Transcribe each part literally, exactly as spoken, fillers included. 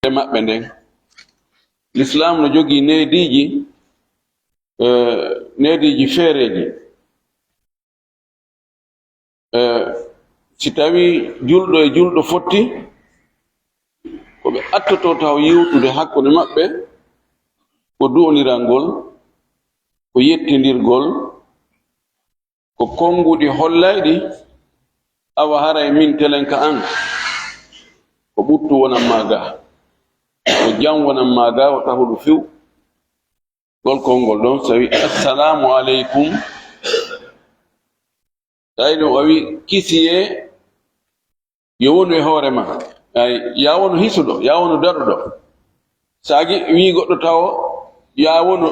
e maɓɓe nden. Lislaam no jogii neediiji, eh, neediiji feereeji. Eh, si tawii julɗo e julɗo fotti, ko ɓe attotoo taw yewtude hakkunde maɓɓe, ko du'ondirangol, ko yettindirgol, ko konnguɗi hollayɗi, awa haray min telen ka an, ko ɓuttu wonan maa gaa, ko jam wonan maa gaa, o tahuɗo few. Ngol konngol ɗon, so wi, "Assalaamu aleykum." Tawi ɗum o wi, "Kisiyee yo wonu e hoore ma." Ay, "Yaa wonu hisuɗo, yaa wonu daɗuɗo." Saagi wi goɗɗo tawo, "Yaa wonu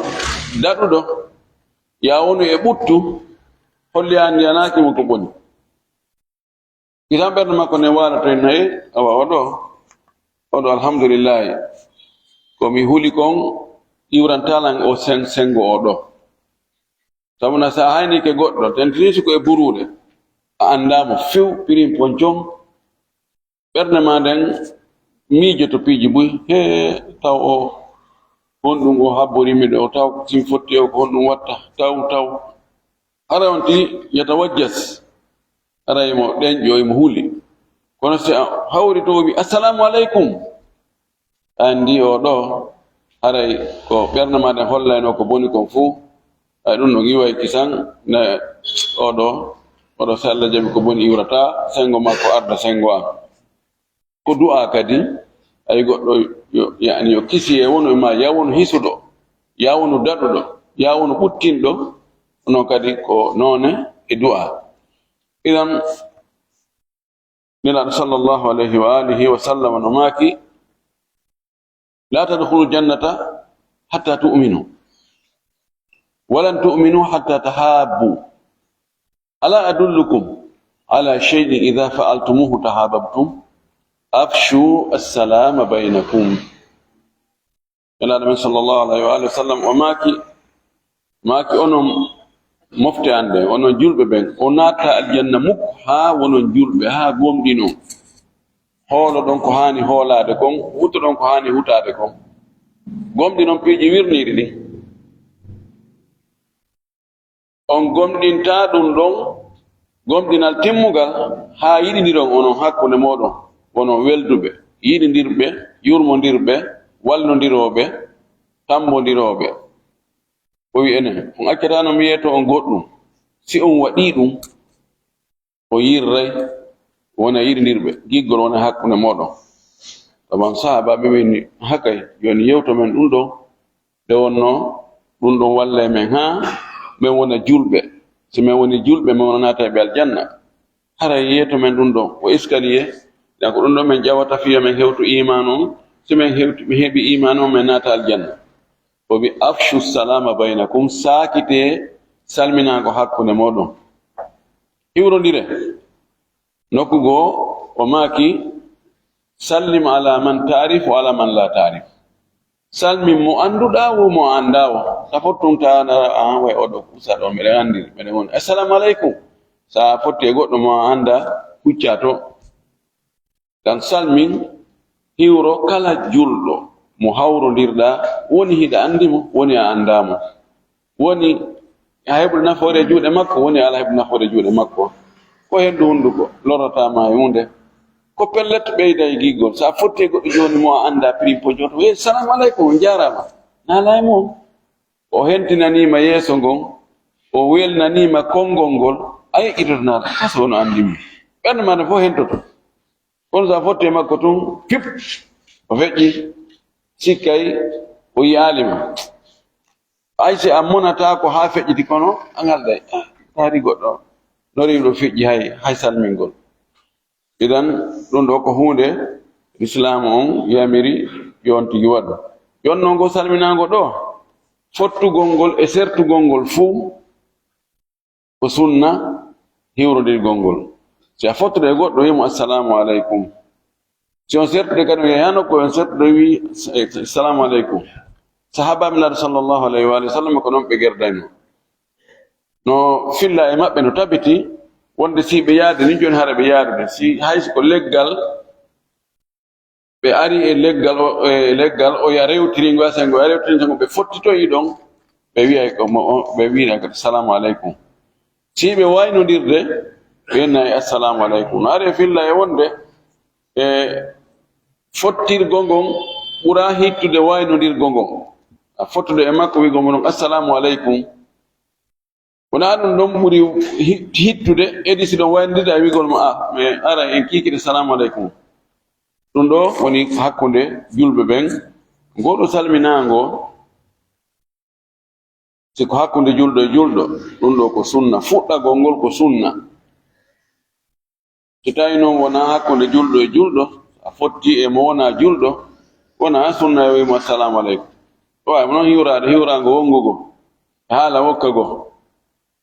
daɗuɗo, yaa wonu e ɓuttu," holli an yanaaki mo ko boni. Idan ɓernde makko nden waalata en, "Hey, awa oɗo, oɗo, alhamdulillahi, ko mi huli kon iwrantaa lan o sen-, senngo oɗo." Sabu na sa haynike goɗɗo, tentini si ko e buruure, a anndaa mo few, pirin poncon, ɓernde maa nden miijoto piiji buy, "Hee, taw o, honɗum o habbori mi ɗo, taw si mi fotti o ko honɗum watta, taw, taw." Hara on ti yatawajjas. Haray mo ɗenƴo, imo huli. Kono si a hawri to o wi, "Assalaamu aleykum," a anndi o ɗo, haray ko ɓernde maa nden hollayno ko boni kon fuu. Ay ɗum no ngiway kisan, ne o ɗo, o ɗo, si Allah jaɓi ko boni iwrata, senngo makko arda senngo an. Ko du'aa kadi, ay goɗɗo yo, yaani yo kisiyee wonu e maa, yaa wonu hisuɗo, yaa wonu daɗuɗo, yaa wonu ɓuttinɗo, onon kadi ko noone e du'aa. Idan, Nelaaɗo sallallahu alayhi wa alihi wa sallam no maaki, "Laa tadkhulu jannata hatta tu'minu, wa lan tu'minu hatta tahabbu. Ala adullukum ala shay'in idha fa'altumuhu tahabbtum? Afshu as-salama baynakum." Nelaaɗo men sallallahu alayhi wa alihi wa sallam o maaki, maaki, "Onon mofte an ɗen, onon julɓe ɓen, on naatataa aljanna mukko haa wonon julɓe, haa gomɗinon. Hooloɗon ko haani hoolaade kon, hutoɗon ko haani hutaade kon. Gomɗinon piiji wirniiɗi ɗin. On gomɗintaa ɗum ɗon gomɗinal timmugal, haa yiɗindiron onon hakkunde mooɗon, wonon welduɓe, yiɗindirɓe, yurmondirɓe, wallondirooɓe, tambondirooɓe." O wi, "Enen, on accataano mi yeeto on goɗɗum. Si on waɗii ɗum, o yirray, wona yiɗindirɓe, giggol wona hakkunde mooɗon." Taban sahaabaaɓe ɓe ni, "Hakay, jooni yewto men ɗum ɗo, nde wonno ɗum ɗon wallay men haa men wona julɓe. Si men woni julɓe, men wona naatayɓe aljanna. Haray yeeto men ɗum ɗo, o iskaliye, nden ko ɗum ɗo men ƴawata fiya men hewtu iimaan on. Si men hewti, men heɓi iimaan on, men naata aljanna." O wi, "Afshu salama baynakum, saakitee salminaango hakkunde mooɗon. Hiwrondire." Nokku goo, o maaki, "Sallim ala man taarif wa ala man laa taarif." Salmin mo annduɗaa, wo mo a anndaa wo. Sa fottum ta na, "Ah, way oɗo kusa ɗo, miɗen anndi, miɗen woni. Assalamu aleykum." Sa fotti e goɗɗo mo a anndaa, huccaa to. Kan salmin, hiwro kala julɗo mo hawrondirɗaa, woni hiɗa anndi mo, woni a anndaa mo. Woni a heɓude nafoore e juuɗe makko, woni a alaa heɓude nafoore e juuɗe makko. Ko henndu hunnduko, lorrataa ma e huunde. Ko pellet ɓeyda e giggol. Sa fotti e goɗɗo jooni mo a anndaa pirin pojoto, "Hey, salamu aleykum, on jaaraama." Naalaa e mo. O hentinanii ma yeeso ngon, o welnanii ma konngol ngol, a yeƴƴitoto naata, ka so wano anndi mo. Ɓernde maa nden fof hentoto. Kono so a fotti e makko tun, pip, o feƴƴi, sikkay o yiyaali ma. Hay si a monataako haa feƴƴiti, kono a ŋalday, "Ah, taari goɗɗo, no rewi ɗo feƴƴi hay, hay salmingol." Idan, ɗum ɗo ko huunde Lislaamu on yamiri yo on tigi waɗu. Jonnoo ngo salminaango ɗo, fottugol ngol e sertugol ngol fuu, ko sunna hiwrondirgol ngol. Si a fottude e goɗɗo, wi'i mo, "Assalaamu aleykum." Si on sertude kadi, on yahi haa nokku, on sertude, wi'i, "Salaamu aleykum." Sahaabaaɓe Nulaaɗo sallallahu alayhi wa sallam ko noon ɓe gerdayno. No filla e maɓɓe no tabiti wonde si ɓe yaade ni, jooni hara ɓe yaadude. Si hay si ko leggal ɓe ari e leggal o, e leggal o ya rewtiri ngo, ya sengo ya rewtiri ngo, ɓe fottitoyi ɗon, ɓe wiyay ko mo, ɓe wiyay ko salamu aleykum. Si ɓe waynondirde, ɓe innay assalamu aleykum. No ari e filla e wonde, e fottirgo ngon ɓura hittude waynondirgo ngon. A fottude e makko wi'go mo ɗon, "Assalamu aleykum." Wonaa ɗum ɗon ɓuri hi-, hittude, edi si ɗon waynondirde a wi'gol mo, "Ah, mais ara en kiikiɗe, salamu aleykum." Ɗum ɗo woni hakkunde julɓe ɓen. Ngoo ɗoo salminaango, si ko hakkunde julɗo e julɗo, ɗum ɗo ko sunna. Fuɗɗagol ngol ko sunna. Si tawi noon wonaa hakkunde julɗo e julɗo, a fotti e mo wonaa julɗo, wonaa sunna e wi'imo assalamu aleykum. Ɗo wawi noon hiwraade, hiwraango wongo go, e haala wokka go.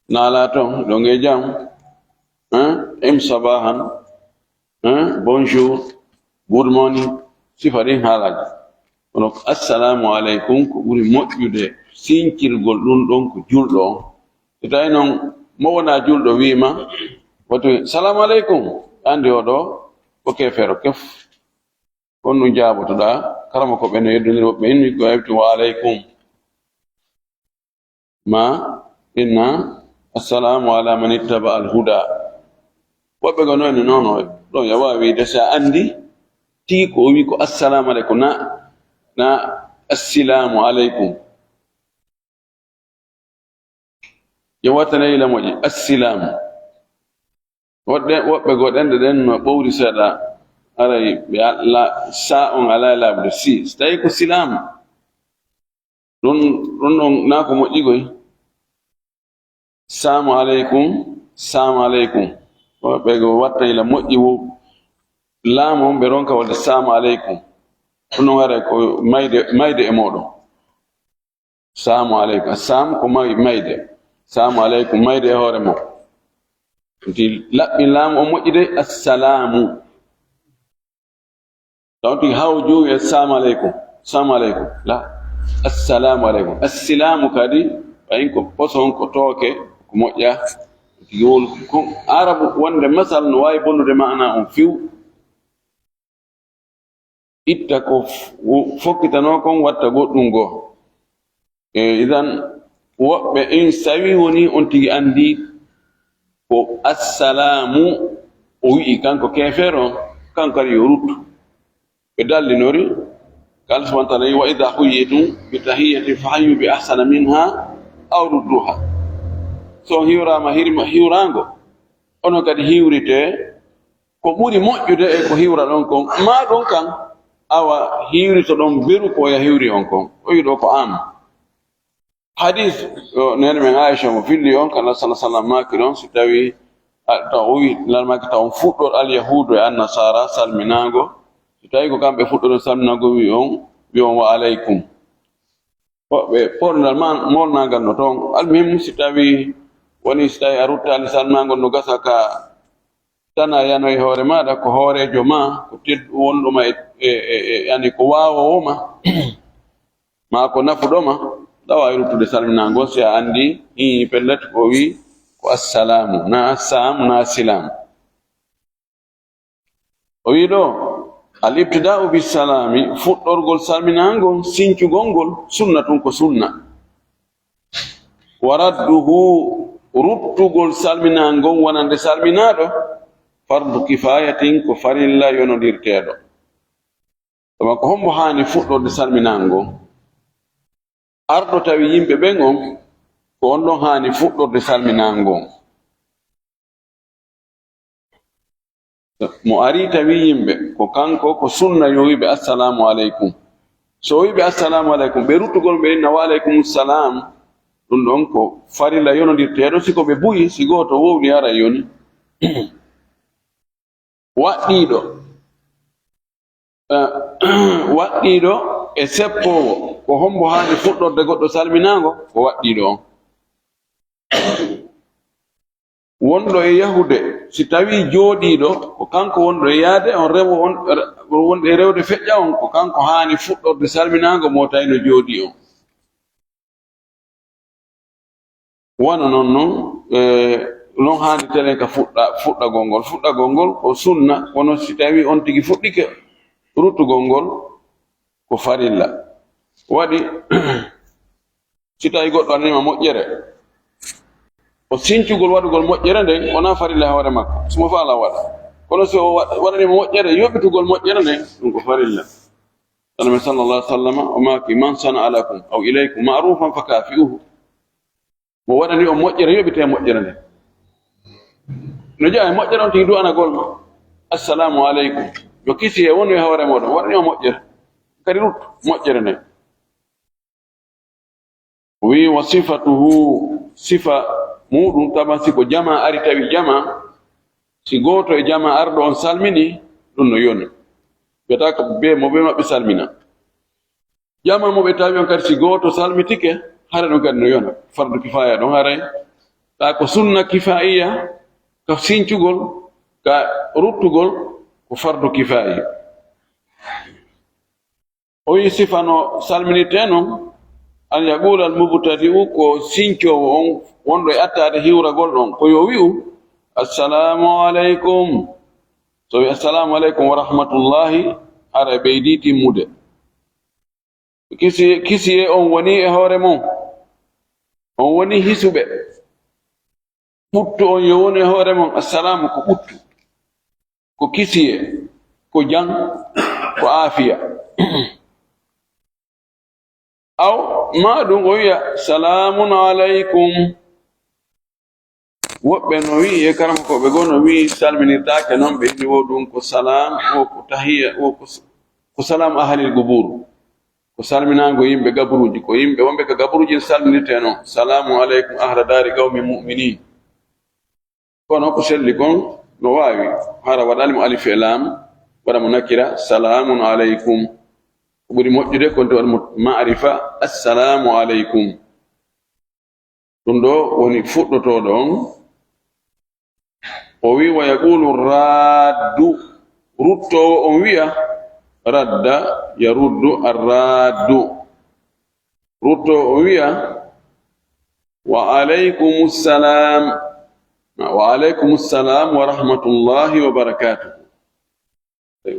Naalaa toon, ɗon e jam, hein? Im sabahan, hein? Bonjour, good morning, sifa ɗin haalaaji. Kono ko assalamu aleykum ko ɓuri moƴƴude sincirgol ɗum ɗon ko julɗo on. So tawi noon mo wonaa julɗo wiima, watu, "Salamu aleykum," anndi o ɗo ko keefeero kef. Kono ɗum jaabotoɗaa, karama ko ɓe no yeddondiri woɓɓe inni ko heɓti wa aleykum. Ma inna, "Assalamu ala man ittaba al huda." Woɓɓe go noon, non, non, ɗon ya waawi wiide si a anndi, tii ko o wi ko assalamu aleykum, na, na assilamu aleykum. Yo wattane ila moƴƴi, assilamu. Woɗɗe, woɓɓe go ɗenɗe ɗen no ɓowri seeɗa, aray ɓe a-, la, sa on alaa laaɓude si. Si tawi ko silamu, ɗum, ɗum ɗon naa ko moƴƴi goy. Samu aleykum, samu aleykum. Woɓɓe go watta ila moƴƴi wo laamu on ɓe ronka wonde samu aleykum. Ɗum ɗon haray ko mayde, mayde e mooɗon. Samu aleykum. Samu ko may-, mayde. Samu aleykum, mayde e hoore mon. Nti laɓɓin laamu on moƴƴi de, assalamu. Taw tigi haw juuwi, "Assalamu aleykum, assalamu aleykum." La, "Assalamu aleykum." Assilamu kadi, ɓayin ko poson, ko tooke, ko moƴƴa. Tigi wol ko Arabu wonde masal no waawi bonnude maana on fiw. Itta ko f-, wo-, fokkitanoo kon, watta goɗɗum goo. E, idan, woɓɓe in sawi woni on tigi anndi ko assalamu o wi'i, kanko keefeero, kanko kadi yo ruttu. Ɓe dallinori, ko Allah subhanahu wa ta'ala wi'i, "Wa idha huyyitum bi tahiyyatin fahayyu bi ahsana minha aw rudduha." So on hiwraama hirma-, hiwraango, onon kadi hiwritee ko ɓuri moƴƴude e ko hiwraɗon kon, maa ɗon kan, awa hiwritoɗon beru ko o ya hiwri on kon. O wi'i ɗo ko am. Hadis o neene men Aisha mo filli on, kala sallallahu alaihi wasallam maaki ɗon, si tawi a, taw o wi, lan maaki taw on fuɗɗor al yahudu e an nasara salminaango. Si tawi ko kamɓe fuɗɗor salminaango, wi on, wi on wa alaikum. Woɓɓe poorngal ma, moolnaangal no toon. Almuhim, si tawi woni, si tawi a ruttaali salminaango, no gasa ka tana yano e hoore maaɗa, ko hooreejo ma, ko teddu wonɗo ma e, e, e, e, yani ko waawoowo ma. Ma ko nafuɗo ma, ɗa waawi ruttude salminaango si a anndi, hii, pellet, ko o wi ko assalaamu, na assaamu, na assilaam. O wi ɗo, "Al ibtidaa'u bis salaami", fuɗɗorgol salminaango, sincugol ngol, sunna tun ko sunna. "Wa radduhu", ruttugol salminaango wonande salminaaɗo, "fardu kifaayatin", ko farilla yonondirteeɗo. Sabu ko hombo haani fuɗɗorde salminaango? Arɗo tawi yimɓe ɓen on, ko on ɗon haani fuɗɗorde salminaango. Mo ari tawi yimɓe, ko kanko, ko sunna yo wi'ɓe, "Assalaamu aleykum." So o wi'ɓe, "Assalaamu aleykum," ɓe ruttugol ɓe inna, "Wa aleykum salaam." Ɗum ɗon ko farilla yonondirteeɗo, si ko ɓe buyi, si gooto wowli ara yoni. Waɗɗiiɗo, eh, waɗɗiiɗo e seppoowo, ko hombo haani fuɗɗorde goɗɗo salminaango? Ko waɗɗiiɗo on. Wonɗo e yahude, si tawii jooɗiiɗo, ko kanko wonɗo e yaade, on rewo on, wonɗo e rewde feƴƴa on, ko kanko haani fuɗɗorde salminaango mo tawi no jooɗii on. Wano non non, eh, non haani telen ka fuɗɗa-, fuɗɗagol ngol. Fuɗɗagol ngol ko sunna, kono si tawii on tigi fuɗɗike, Ruttugol ngol ko farilla. Waɗi, si tawi goɗɗo waɗaniima moƴƴere, o sincugol waɗugol moƴƴere nden wonaa farilla e hoore makko, si mo faalaa waɗa. Kono si o wa-, waɗaniima moƴƴere, yoɓitugol moƴƴere nden, ɗum ko farilla. Annabi sallallahu alaihi wasallam o maaki, "Man sana'a lakum aw ilaykum ma'rufan fakafi'uhu." Mo waɗani on moƴƴere, yoɓite moƴƴere nden. No jeyaa e moƴƴere on tigi du'anagol ma, "Assalamu aleykum." Yo kisiyee wonu e hoore mooɗon, waɗani on moƴƴere. Kadi ruttu moƴƴere nden. O wi'i, "Wa sifatuhu, sifa muuɗum, taban si ko jamaa ari tawi jamaa, si gooto e jamaa arɗo on salmini, ɗum no yoni." Ɓe tawi ko bee mo bee maɓɓe salmina. Jamaa mo ɓe tawi on kadi, si gooto salmitike, hara ɗum kadi no yona. Fardu kifaaya ɗon haray. Taa ko sunna kifaa'iya, ka sincugol, ka ruttugol, ko fardu kifaa'iya. O wi'i sifa no salminirtee non, an yaqula al mubtadi'u, ko sincoowo on, wonɗo e attaade hiwragol ɗon, ko yo wi'u, "Assalamu aleykum." So wi'i, "Assalamu aleykum wa rahmatullahi," hara ɓeydii timmude. Kisi-, kisiyee on wonii e hoore mon. On wonii hisuɓe. Ɓuttu on yo wonu e hoore mon. Assalaamu ko ɓuttu. Ko kisiyee. Ko jam. Ko aafiya. Aw, maa ɗum o wi'a, "Salaamun aleykum." Woɓɓe no wi'i, e karamokooɓe goo no wi'i, salminirtaake non, ɓe inni wo ɗum ko salaam, wo ko tahiya, wo ko s-, ko salaam ahalil gubuur. Ko salminaango yimɓe gaburuuji, ko yimɓe wonɓe ka gaburuuji salminirtee non. "Salaamu aleykum ahla daari qawmin mu'miniin." Kono ko selli kon no waawi, hara waɗaali mo alif e laam, waɗa mo nakira, "Salaamun aleykum." Ko ɓuri moƴƴude kon to waɗa mo ma'rifa, "Assalaamu aleykum." Ɗum ɗo woni fuɗɗotooɗo on. O wi, "Wa yaqulu raddu." Ruttoowo on wi'a, radda, yaruddu, arraddu. Ruttoowo on wi'a, "Wa aleykumu salaam." "Wa aleykumu salaam wa rahmatullahi wa barakaatuhu."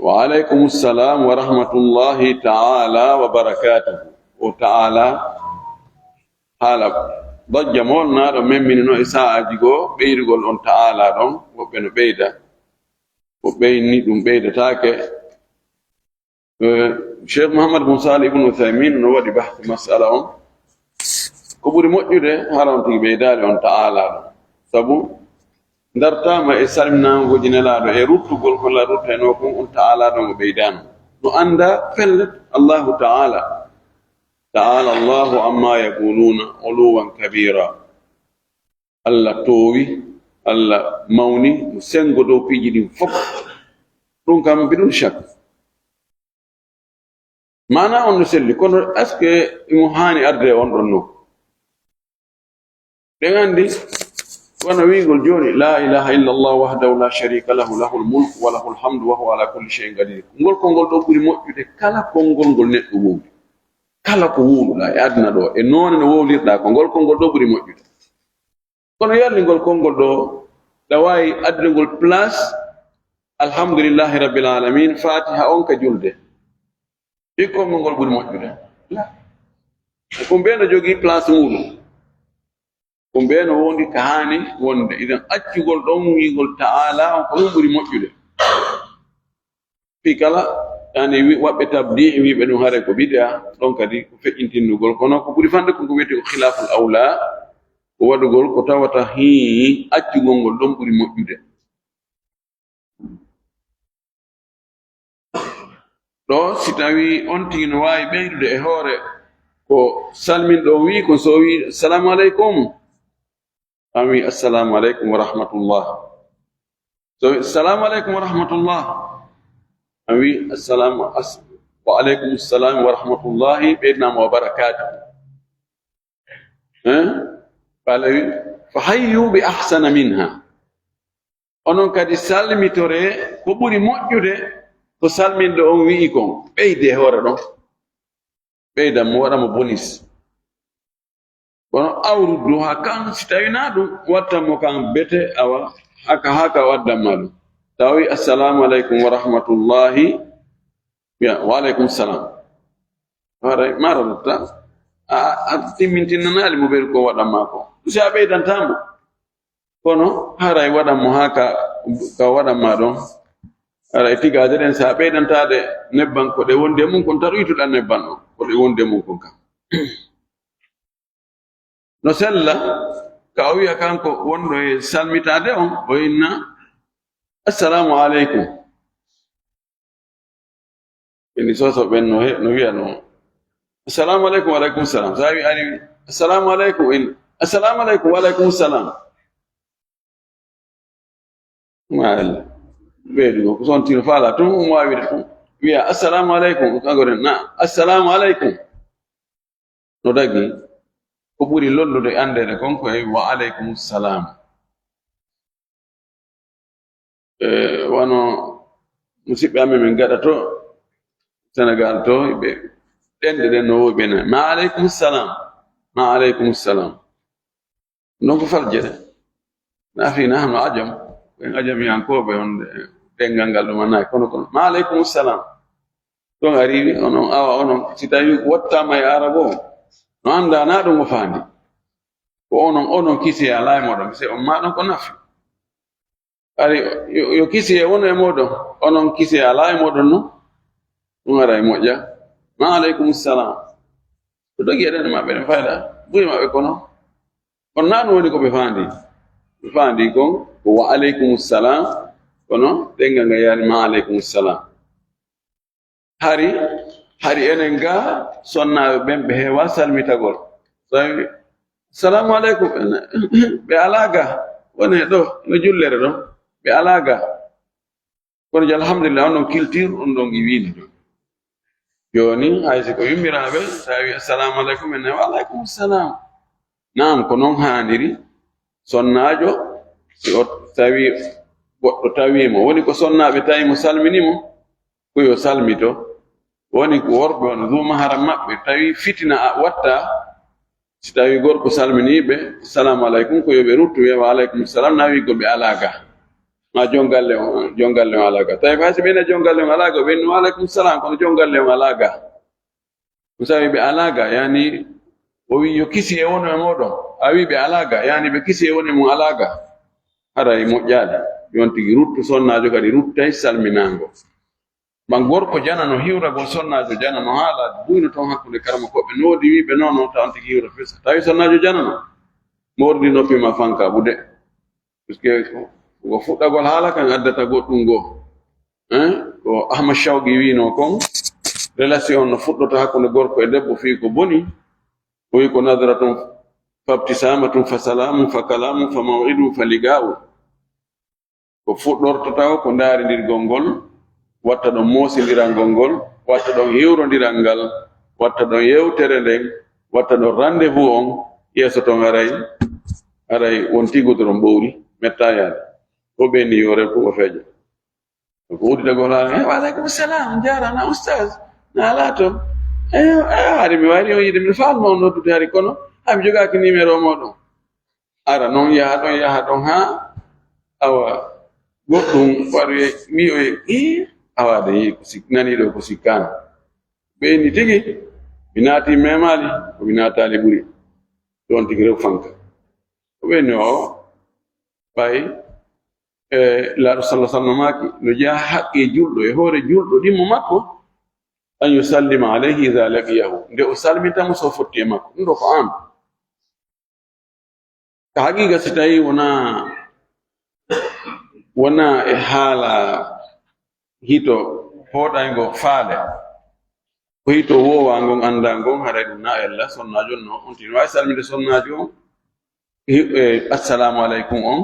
"Wa aleykumu salaam wa rahmatullahi ta'ala wa barakaatuhu." O ta'ala, haala dojja mo wonnaaɗo memminino e sa'aaji goo, ɓeydugol on ta'ala ɗon, woɓɓe no ɓeyda. Ko ɓeyni ɗum ɓeydataake. Eh, Cheikh Muhammad bin Salih ibn Uthaymin no waɗi bahth mas'ala on. Ko ɓuri moƴƴude, hara on tigi ɓeydaali on ta'ala ɗon. Sabu, dartaama e salminaangooji Nelaaɗo e ruttugol ko la ruttenoo kon, on ta'ala ɗon o ɓeydaano. No annda pellet Allahu ta'ala. "Ta'ala Allahu amma yaquluna uluwan kabira." Allah toowi, Allah mawni, mo senngo dow piiji ɗin fof. Ɗum kam, bidun shak. Maana on no selli, kono est-ce que imo haani arde on ɗon no? Ɗen anndi, wano wi'gol jooni, "La ilaha illa Allah wahdahu la sharika lahu, lahul mulku wa lahul hamdu wa huwa ala kulli shay'in qadir." Ngol konngol ɗo ɓuri moƴƴude kala konngol ngol neɗɗo wowli. Kala ko wowluɗaa e aduna ɗo, e noone no wowlirɗaa ko, ngol konngol ɗo ɓuri moƴƴude. Kono yalli ngol konngol ɗo, ɗa waawi addude ngol place, "Alhamdulillahi Rabbil Alamin, Fatiha on ka julde." Ɗi konngol ngol ɓuri moƴƴude. La. Ko mbee no jogii place muuɗum. Ko mbee no wondi ka haani wonde. Idan accugol ɗon wi'gol ta'ala on ko ɗum ɓuri moƴƴude. Fii kala, yani, wi-, waɓɓe tabdi, wi'ɓe ɗum haray ko bid'a, ɗon kadi ko feƴƴintinnugol. Kono ko ɓuri fanɗude kon ko wi'etee ko khilaful awla, ko waɗugol ko tawata hii accugol ngol ɗon ɓuri moƴƴude. Ɗo, si tawii on tigi no waawi ɓeydude e hoore ko salminɗo on wi'i kon, so o wi'i, "Assalamu aleykum." An wi'i, "Assalamu aleykum wa rahmatullah." So wi'i, "Assalamu aleykum wa rahmatullah." An wi'i, "Assalamu as-, wa aleykum assalam wa rahmatullahi, ɓeydinaa mo wa barakaatuhu." Eh? Qala wi, "Fa hayyu bi ahsana minha." Onon kadi salmitoree ko ɓuri moƴƴude ko salminɗo on wi'i kon. Ɓeyde e hoore ɗon. Ɓeydan mo, waɗa mo bonis. Kono aw rudduha kan, si tawi na ɗum, wattan mo kan bete, awa, haka, haka o addan ma ɗum. Tawi, "Assalamu aleykum wa rahmatullahi." Wiya, "Wa aleykum salam." Haray mara lutta. A, a timmintinnanaali mo ɓeydu ko waɗan maa ko. Si a ɓeydantaa mo. Kono haray waɗan mo haa ka, ka waɗan maa ɗon. Haray tigaaje ɗen, si a ɓeydantaade nebban ko ɗe wondi e mum kon, taru yituɗaa nebban ɗon. Ko ɗe wondi e mum kon kam. No sella, ka o wiya kanko wonɗo e salmitaade on, o inna, "Assalamu aleykum." Ɓe ni soso ɓen no he-, no wiya no, "Assalamu aleykum, wa aleykum salam." Sa wi ari, "Assalamu aleykum," in, "Assalamu aleykum, wa aleykum salam." Ma Allah. Ɓeydugo ko son tino faala tun, um waawide tun. Wiya, "Assalamu aleykum." Kanko den, "Na, assalamu aleykum." No dagi, ko ɓuri lollude anndeede kon ko e "Wa aleykum salam." E, wano musidɓe amen men gaɗa to Senegal to, ɓe ɗenɗe ɗen no wowi ɓe na, "Ma aleykum salam, ma aleykum salam." Non ko falje ɗe. Na fi nahnu ajam, ko en ajamiyankooɓe on, ɗe-, ɗenngal ngal ɗum annaaki kono, kono, "Ma aleykum salam." Ɗon a riiwi, onon, awa, onon, si tawi wattaama e Arabo, no anndaa na ɗum o faandi. Ko onon, onon kisi e alaa e mooɗon, se on ma ɗon ko nafi. Ari, yo, yo kisi e wonu e mooɗon, onon kisi e alaa e mooɗon non. Ɗum ara e moƴƴa. "Ma aleykum salam." Ko dogi eɗen e maɓɓe ɗen fayda, ɓuri maɓɓe kono. Kono na ɗum woni ko ɓe faandi. Ɓe faandi kon, ko "Wa aleykum salam." Kono ɗenngal ngal yaani, "Ma aleykum salam." Hari, hari enen ga sonnaaɓe ɓen ɓe heewa salmitagol. So tawi, "Salamu aleykum," ɓe alaa ga, woni ɗo, no jullere ɗo, ɓe alaa ga. Kono je, alhamdulillah, on ɗon culture, on ɗon i wiini ɗum. Jooni, hay si ko yummiraaɓe, so tawi, "Assalamu aleykum," en, "Wa aleykum salam." Naam, ko non haaniri. Sonnaajo, si o tawi goɗɗo tawi mo, woni ko sonnaaɓe tawi mo, salmini mo, ko yo salmito. Woni ko worɓe on, zuu maharam maɓɓe, tawi fitina a watta, si tawi gorko salmini ɓe, "Assalamu aleykum," ko yo ɓe ruttu, wiya, "Wa aleykum salam," na wiggol ɓe alaa ga. Ma jongalle on, jongalle on alaa ga. Tawi fay si ɓe na jongalle on alaa ga, ɓe no, "Wa aleykum salam," kono jongalle on alaa ga. Ko sawi ɓe alaa ga, yani o wi, "Yo kisi e wonu e mooɗon." A wi ɓe alaa ga, yani ɓe kisi e wonu e mum alaa ga. Haray moƴƴaali. Yon tigi ruttu, sonnaajo kadi ruttay salminaango. Ma gorko jana no hiwragol sonnaajo jana no haala duyno toon hakkunde karamokooɓe noodi wiiɓe noon noon taw on tigi hiwra fesa. Tawi sonnaajo jana no. Mordi noppi ma fanka ɓude. Puisque ko, ko fuɗɗagol haala kan addata goɗɗum goo. Hein? Ko Ahmad Shawqi wiino kon, relation no fuɗɗota hakkunde gorko e debbo fii ko boni. O wi ko nadratun fabtisamatun fa salamun fa kalamun fa maw'idun fa liqa'u. Ko fuɗɗorto taw ko ndaarindirgol ngol, watta ɗon moosindirangol ngol, watta ɗon hiwrondiral ngal, watta ɗon yewtere nden, watta ɗon rendez-vous on, yeeso ton haray, haray won tigude ɗon ɓowri, metta yaade. O ɓeyni yo rew ko o feeƴa. Ko udditagol haala, "Eh, wa aleykum salam, jaaraama, ustaz, na laato?" "Eh, eh, hari mi wari on yiide, mi faalma on noddude hari kono, ha mi jogaaki numéro mooɗon." Ara noon yaha ɗon, yaha ɗon haa awa goɗɗum waɗoye, wi'oye, "Ii, awa de yii ko sik-, nanii ɗo ko sikkaano." Ɓeyni tigi, mi naati memaali, ko mi naataali ɓuri. Ɗon tigi rew fanka. Ko ɓeyni o, ɓay, e, Laaɗo sallallahu alaihi wasallam maaki, no jeyaa haqqe julɗo e hoore julɗo ɗimmo makko, an yusallima alayhi idha laqiyahu, nde o salminta mo so fotti e makko. Ɗum ɗo ko am. Ka haqiiqa, si tawii wonaa, wonaa e haala hito pooɗayngo faale, ko hito woowaa ngon anndaa ngon, haray ɗum na ella sonnaajo no on tigi no waawi salminde sonnaajo on, hi-, e, "Assalaamu aleykum" on,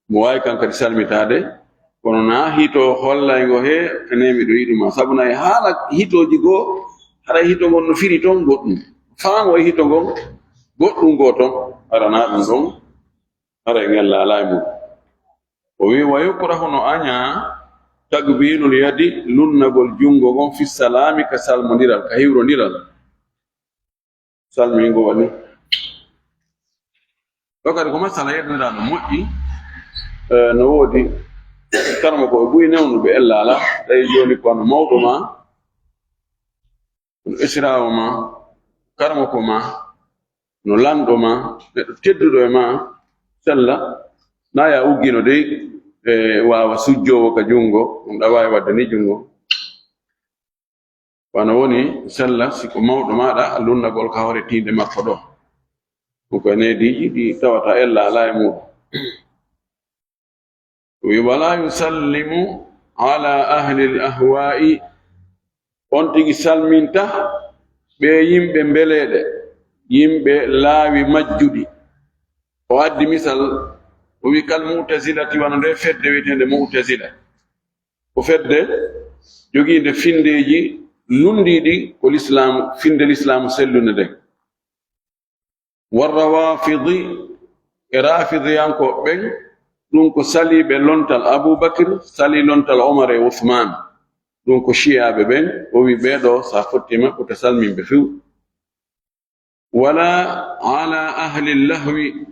mo waawi kan kadi salmitaade, kono na hito hollayngo he, "Ene miɗo yiɗu ma." Sabu na e haala hitooji goo, haray hito ngon no firi toon goɗɗum. Faango e hito ngon, goɗɗum goo toon, hara na ɗum ɗon, haray ngella alaa e mum. O wi, "Wa yukrahu", no añaa, "takbilul yadi", lunnagol junngo ngon, "fi salaami", ka salmondiral, ka hiwrondiral. Salmingo waɗi. Ɗo kadi ko masala yeddaniraaɗo moƴƴi, eh, no woodi karmo ko e buy newnuɓe ella alaa, tawi jooni ko wano mawɗo ma, no esiraawo ma, karamoko ma, no lanɗo ma, neɗɗo tedduɗo e ma, sella, na ya uggino dey, e waawa sujjoowo ka junngo, ɗum ɗa waawi waɗde ni junngo. Wano woni sella, si ko mawɗo maaɗa, a lunnagol ka hoore tiinde makko ɗo. Ɗum ko e neediiji ɗi tawata ella alaa e muuɗum. Wi, "Wala yusallimu ala ahli al-ahwa'i." On tigi salminta ɓe yimɓe mbeleeɗe, yimɓe laawi majjuɗi. O addi misal, o wi, "Kal mu'tazilati," wano nde fedde wiyeteende mu'tazila. Ko fedde jogiinde finndeeji lunndiiɗi ko lislaamu, finnde lislaamu sellunde nden. Warrawafidi, e rafidiyankooɓe ɓen, ɗum ko saliiɓe lontal Abuu Bakr, salii lontal Omar e Usmaan. Ɗum ko Shiyaaɓe ɓen, o wi ɓee ɗoo, so a fotti e maɓɓe, ko salminɓe few. Wala ala ahli lahwi,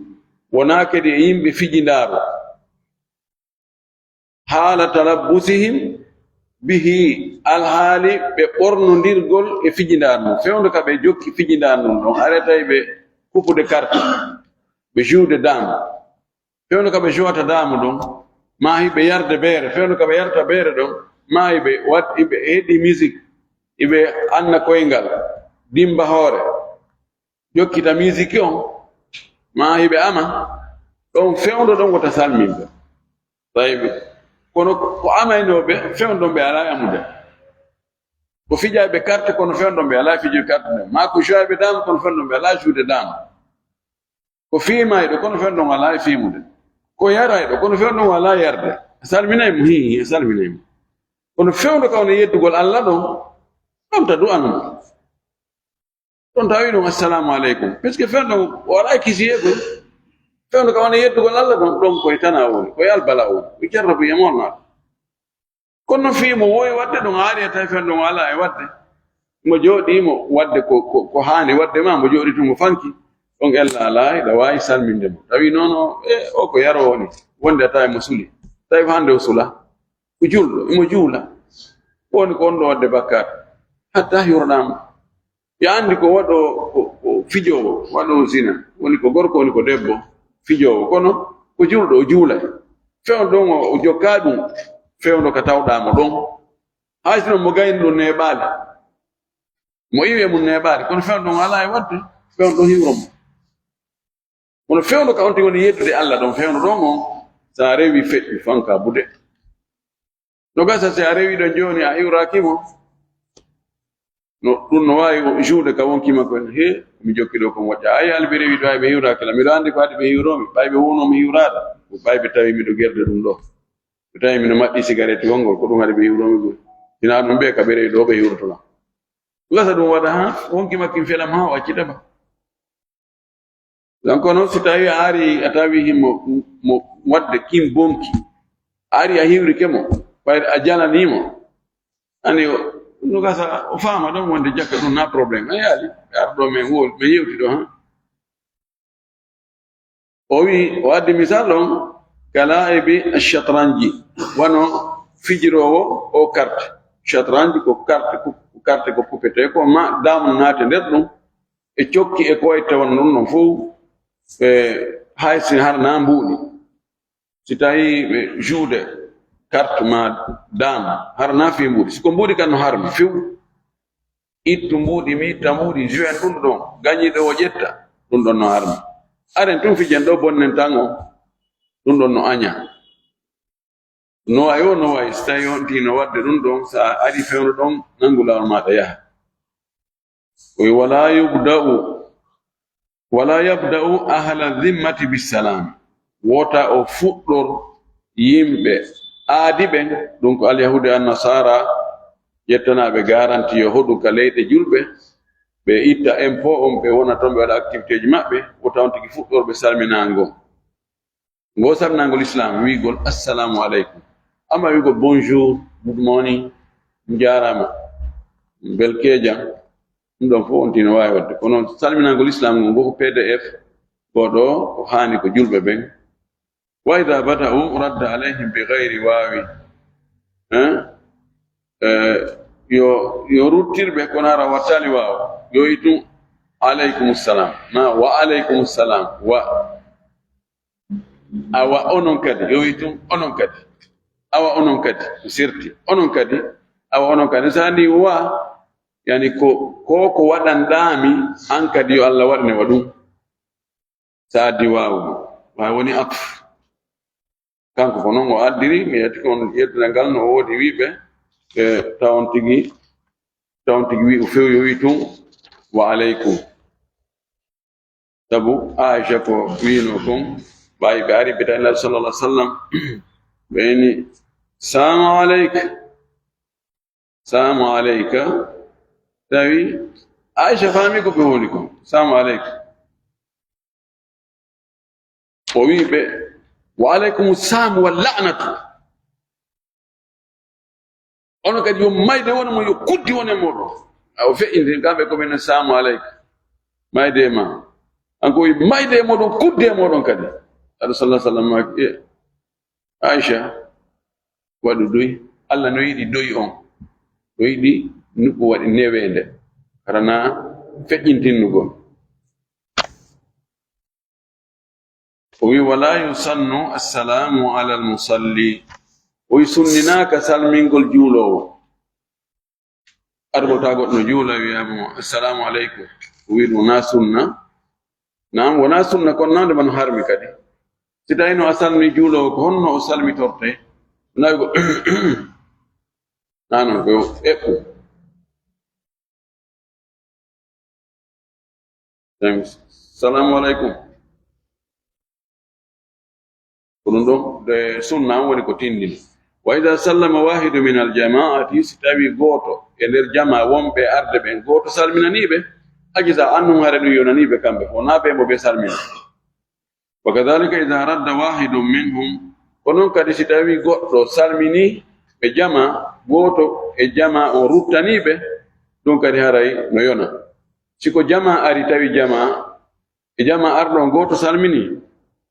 wonaa kadi e yimɓe fijindaaru. Haala talabbusihim bihi, alhaali ɓe ɓornondirgol e fijindaaru ndun. Fewndo ka ɓe jokki fijindaaru ndun ɗon, aree tawi ɓe kupude carte, ɓe joude dame. Fewndo ka ɓe jouata dame ɗon, maa hiɓe yarde beere. Fewndo ka ɓe yarta beere ɗon, maa hiɓe wat-, hiɓe heɗi musique, hiɓe anna koyngal, dimba hoore, jokkita musique on, maa hiɓe ama. Ɗon fewndo ɗon wota salminde. Tawi kono ko amaynooɓe fewndo ɓe alaa amude. Ko fijayɓe carte kono fewndo ɓe alaa fijude carte nden. Maa ko jouayɓe dame kono fewndo ɓe alaa joude dame. Ko fiimayɗo kono fewndo alaa e fiimude. Ko yarayɗo kono fewndo alaa yarde. A salminay mo, hii, a salminay mo. Kono fewndo ka woni yeddugol Alla ɗon, ɗon ta du'anu mo. Ɗon tawi ɗum, "Assalamu aleykum." Parce que fewndo o alaa e kisiyee koy. Fewndo ka woni yeddugol Alla ɗon, ɗon koye tana woni, koye albala woni, ko jarrabu e mawnaɗo. Kono non fii mo woowi waɗde ɗum, haali e tawi fewndo o alaa e waɗde. Mo jooɗii mo waɗde ko, ko, ko haani waɗde ma, mo jooɗii tun mo fanki. Ɗon ella alaa, hiɗa waawi salminde mo. Tawi noon o, e, o ko yaroowo ni, wonde a tawi mo suli. Tawi ko hannde o sula. Ko julɗo, imo juula. Woni ko on ɗo waɗde bakkaat. Hatta hiwroɗaa mo. Yo anndi ko waɗo, ko, ko fijoowo, waɗo zina. Woni ko gorko, woni ko debbo, fijoowo. Kono ko julɗo, o juulay. Fewndo ɗon o, o jokkaa ɗum. Fewndo ka tawɗaa mo ɗon. Hay sinno mo gayni ɗum neeɓaali. Mo iwi e mum neeɓaali. Kono fewndo ɗon alaa e waɗde. Fewndo ɗon hiwro mo. Kono fewndo ka on tigi woni yeddude Alla ɗon, fewndo ɗon on, so a rewi feƴƴi fanka bude. No gasa si a rewi ɗon jooni a hiwraaki mo. No, ɗum no waawi juuɗe ka wonki makko en, "He, mi jokki ɗo ko moƴƴa. Ay, albi rewi ɗo, ay ɓe hiwraaki la. Miɗo anndi ko haɗi ɓe hiwroomi. Ɓay ɓe wonoo mi hiwraade. Ɓay ɓe tawi miɗo gerde ɗum ɗo. Ɓe tawi miɗo maɓɓi sigaret wonngol, ko ɗum haɗi ɓe hiwroomi ɗum. Sinaa ɗum ɓe ka ɓe rewi ɗo ɓe hiwroto la." Gasa ɗum waɗa haa wonki makko en felam haa o accita ba. Donc noon, si tawi a ari, a tawi himo, mo waɗde kin bonki, a ari a hiwrike mo, ɓay a jalanii mo, ani o, no gasa o faama ɗon wonde jakka ɗum na problème. A yaali, ɓe ar ɗo men wol, ɓe yewti ɗo, ha. O wi, o addi misal ɗon, ka laa'ibi shatranji, wano fijiroowo o carte. Shatranji ko carte, ko carte ko kupetee ko, ma dame naate nder ɗum, e cokki e ko wayi tawon ɗum ɗon fof, e hay si har na mbuuɗi. Si tawi ɓe joude carte ma dame, har na fi mbuuɗi. Si ko mbuuɗi kan no harmi few. Ittu mbuuɗi, mi itta mbuuɗi, juin ɗum ɗon, gañiiɗo o ƴetta, ɗum ɗon no harmi. Aren tun fijen ɗo bonnen tan o, ɗum ɗon no aña. No wayi o, no wayi, si tawi on tino waɗde ɗum ɗon, so a ari fewndo ɗon, nanngu laawol maaɗa yaha. O wi, "Wala yubda'u, wala yabda'u ahla dhimmati bissalam." Wota o fuɗɗor yimɓe aadi ɓen, ɗum ko Alyahuudi e Annasaara, ƴettanaaɓe garanti yo hoɗu ka leyɗe julɓe, ɓe itta impôt on, ɓe wona toon, ɓe waɗa activité ji maɓɓe, wota on tigi fuɗɗor ɓe salminaango. Ngo salminaango Lislaam, wi'gol, "Assalamu aleykum." Amma wi'gol, "Bonjour, good morning, njaaraama, belkeja." Ɗum ɗon fof on tino waawi waɗde. Kono salminaango Lislaam ngo, ngo ko P D F, ko ɗo ko haani ko julɓe ɓen. "Wa idha bada'u radda alayhim bi ghayri waawi." Hein? Eh, yo, yo ruttir ɓe, kono hara wattaali waaw. Yo wi'i tun, "Aleykum salam." Na, "Wa aleykum salam." Wa. Awa onon kadi, yo wi'i tun, "Onon kadi." Awa onon kadi, sirti. "Onon kadi." Awa onon kadi. Sa ni wa, yani ko, ko, ko waɗanɗaa mi, an kadi yo Allah waɗane wa ɗum. Sa addi waawu, waawu woni atf. Kanko ko non o addiri, mi yetti ko on yeddinal ngal no woodi wi'ɓe, e tawon tigi, tawon tigi wi'u few yo wi'u tun, "Wa aleykum." Sabu Aisha ko wi'no kon, ɓaawi ɓe ari ɓe tawi Nabi sallallahu alaihi wasallam, ɓe ni, "Salamu aleyka." "Salamu aleyka." Tawi Aisha faami ko ɓe woni kon. "Salamu aleyka." O wi'i ɓe, "Wa aleykum salam wa la'natu." Onon kadi yo mayde wona mo, yo kuddi wona e moɗon. A o feƴƴinti kamɓe ko men, "Salamu aleyka." Mayde e ma. An ko wi'i mayde e moɗon, kuddi e moɗon kadi. Aɗo sallallahu alaihi wasallam maaki, "E, Aisha, waɗu doy. Allah no yiɗi doy on. No yiɗi nuɓɓu waɗi neweende. Hara na feƴƴintinnugol." O wi, "Wala yusannu assalamu ala almusalli." O wi, "Sunninaaka salmingol juuloowo." Argol ta goɗɗo no juula, wi'a mo, "Assalamu aleykum." O wi, "Ɗum wonaa sunna." Naam, wonaa sunna, kono naamde man harmi kadi. Si tawii no a salmini juuloowo, ko honno o salmitortee? Nawi ko, naa non ko eɓɓu. Thanks. Salamu aleykum. Ko ɗum ɗon, de sunna on woni ko tindini. "Wa idha sallama wahidu min al-jama'ati", si tawi gooto e nder jamaa wonɓe arde ɓen, gooto salminanii ɓe, "ajiza anhum", hare ɗum yonanii ɓe kamɓe fof, naa ɓe mo ɓe salmina. "Wa kadhalika idha radda wahidun minhum", ko non kadi si tawi goɗɗo salmini ɓe jamaa, gooto e jamaa on ruttanii ɓe, ɗum kadi haray no yona. Si ko jamaa ari tawi jamaa, e jamaa arɗo on gooto salmini,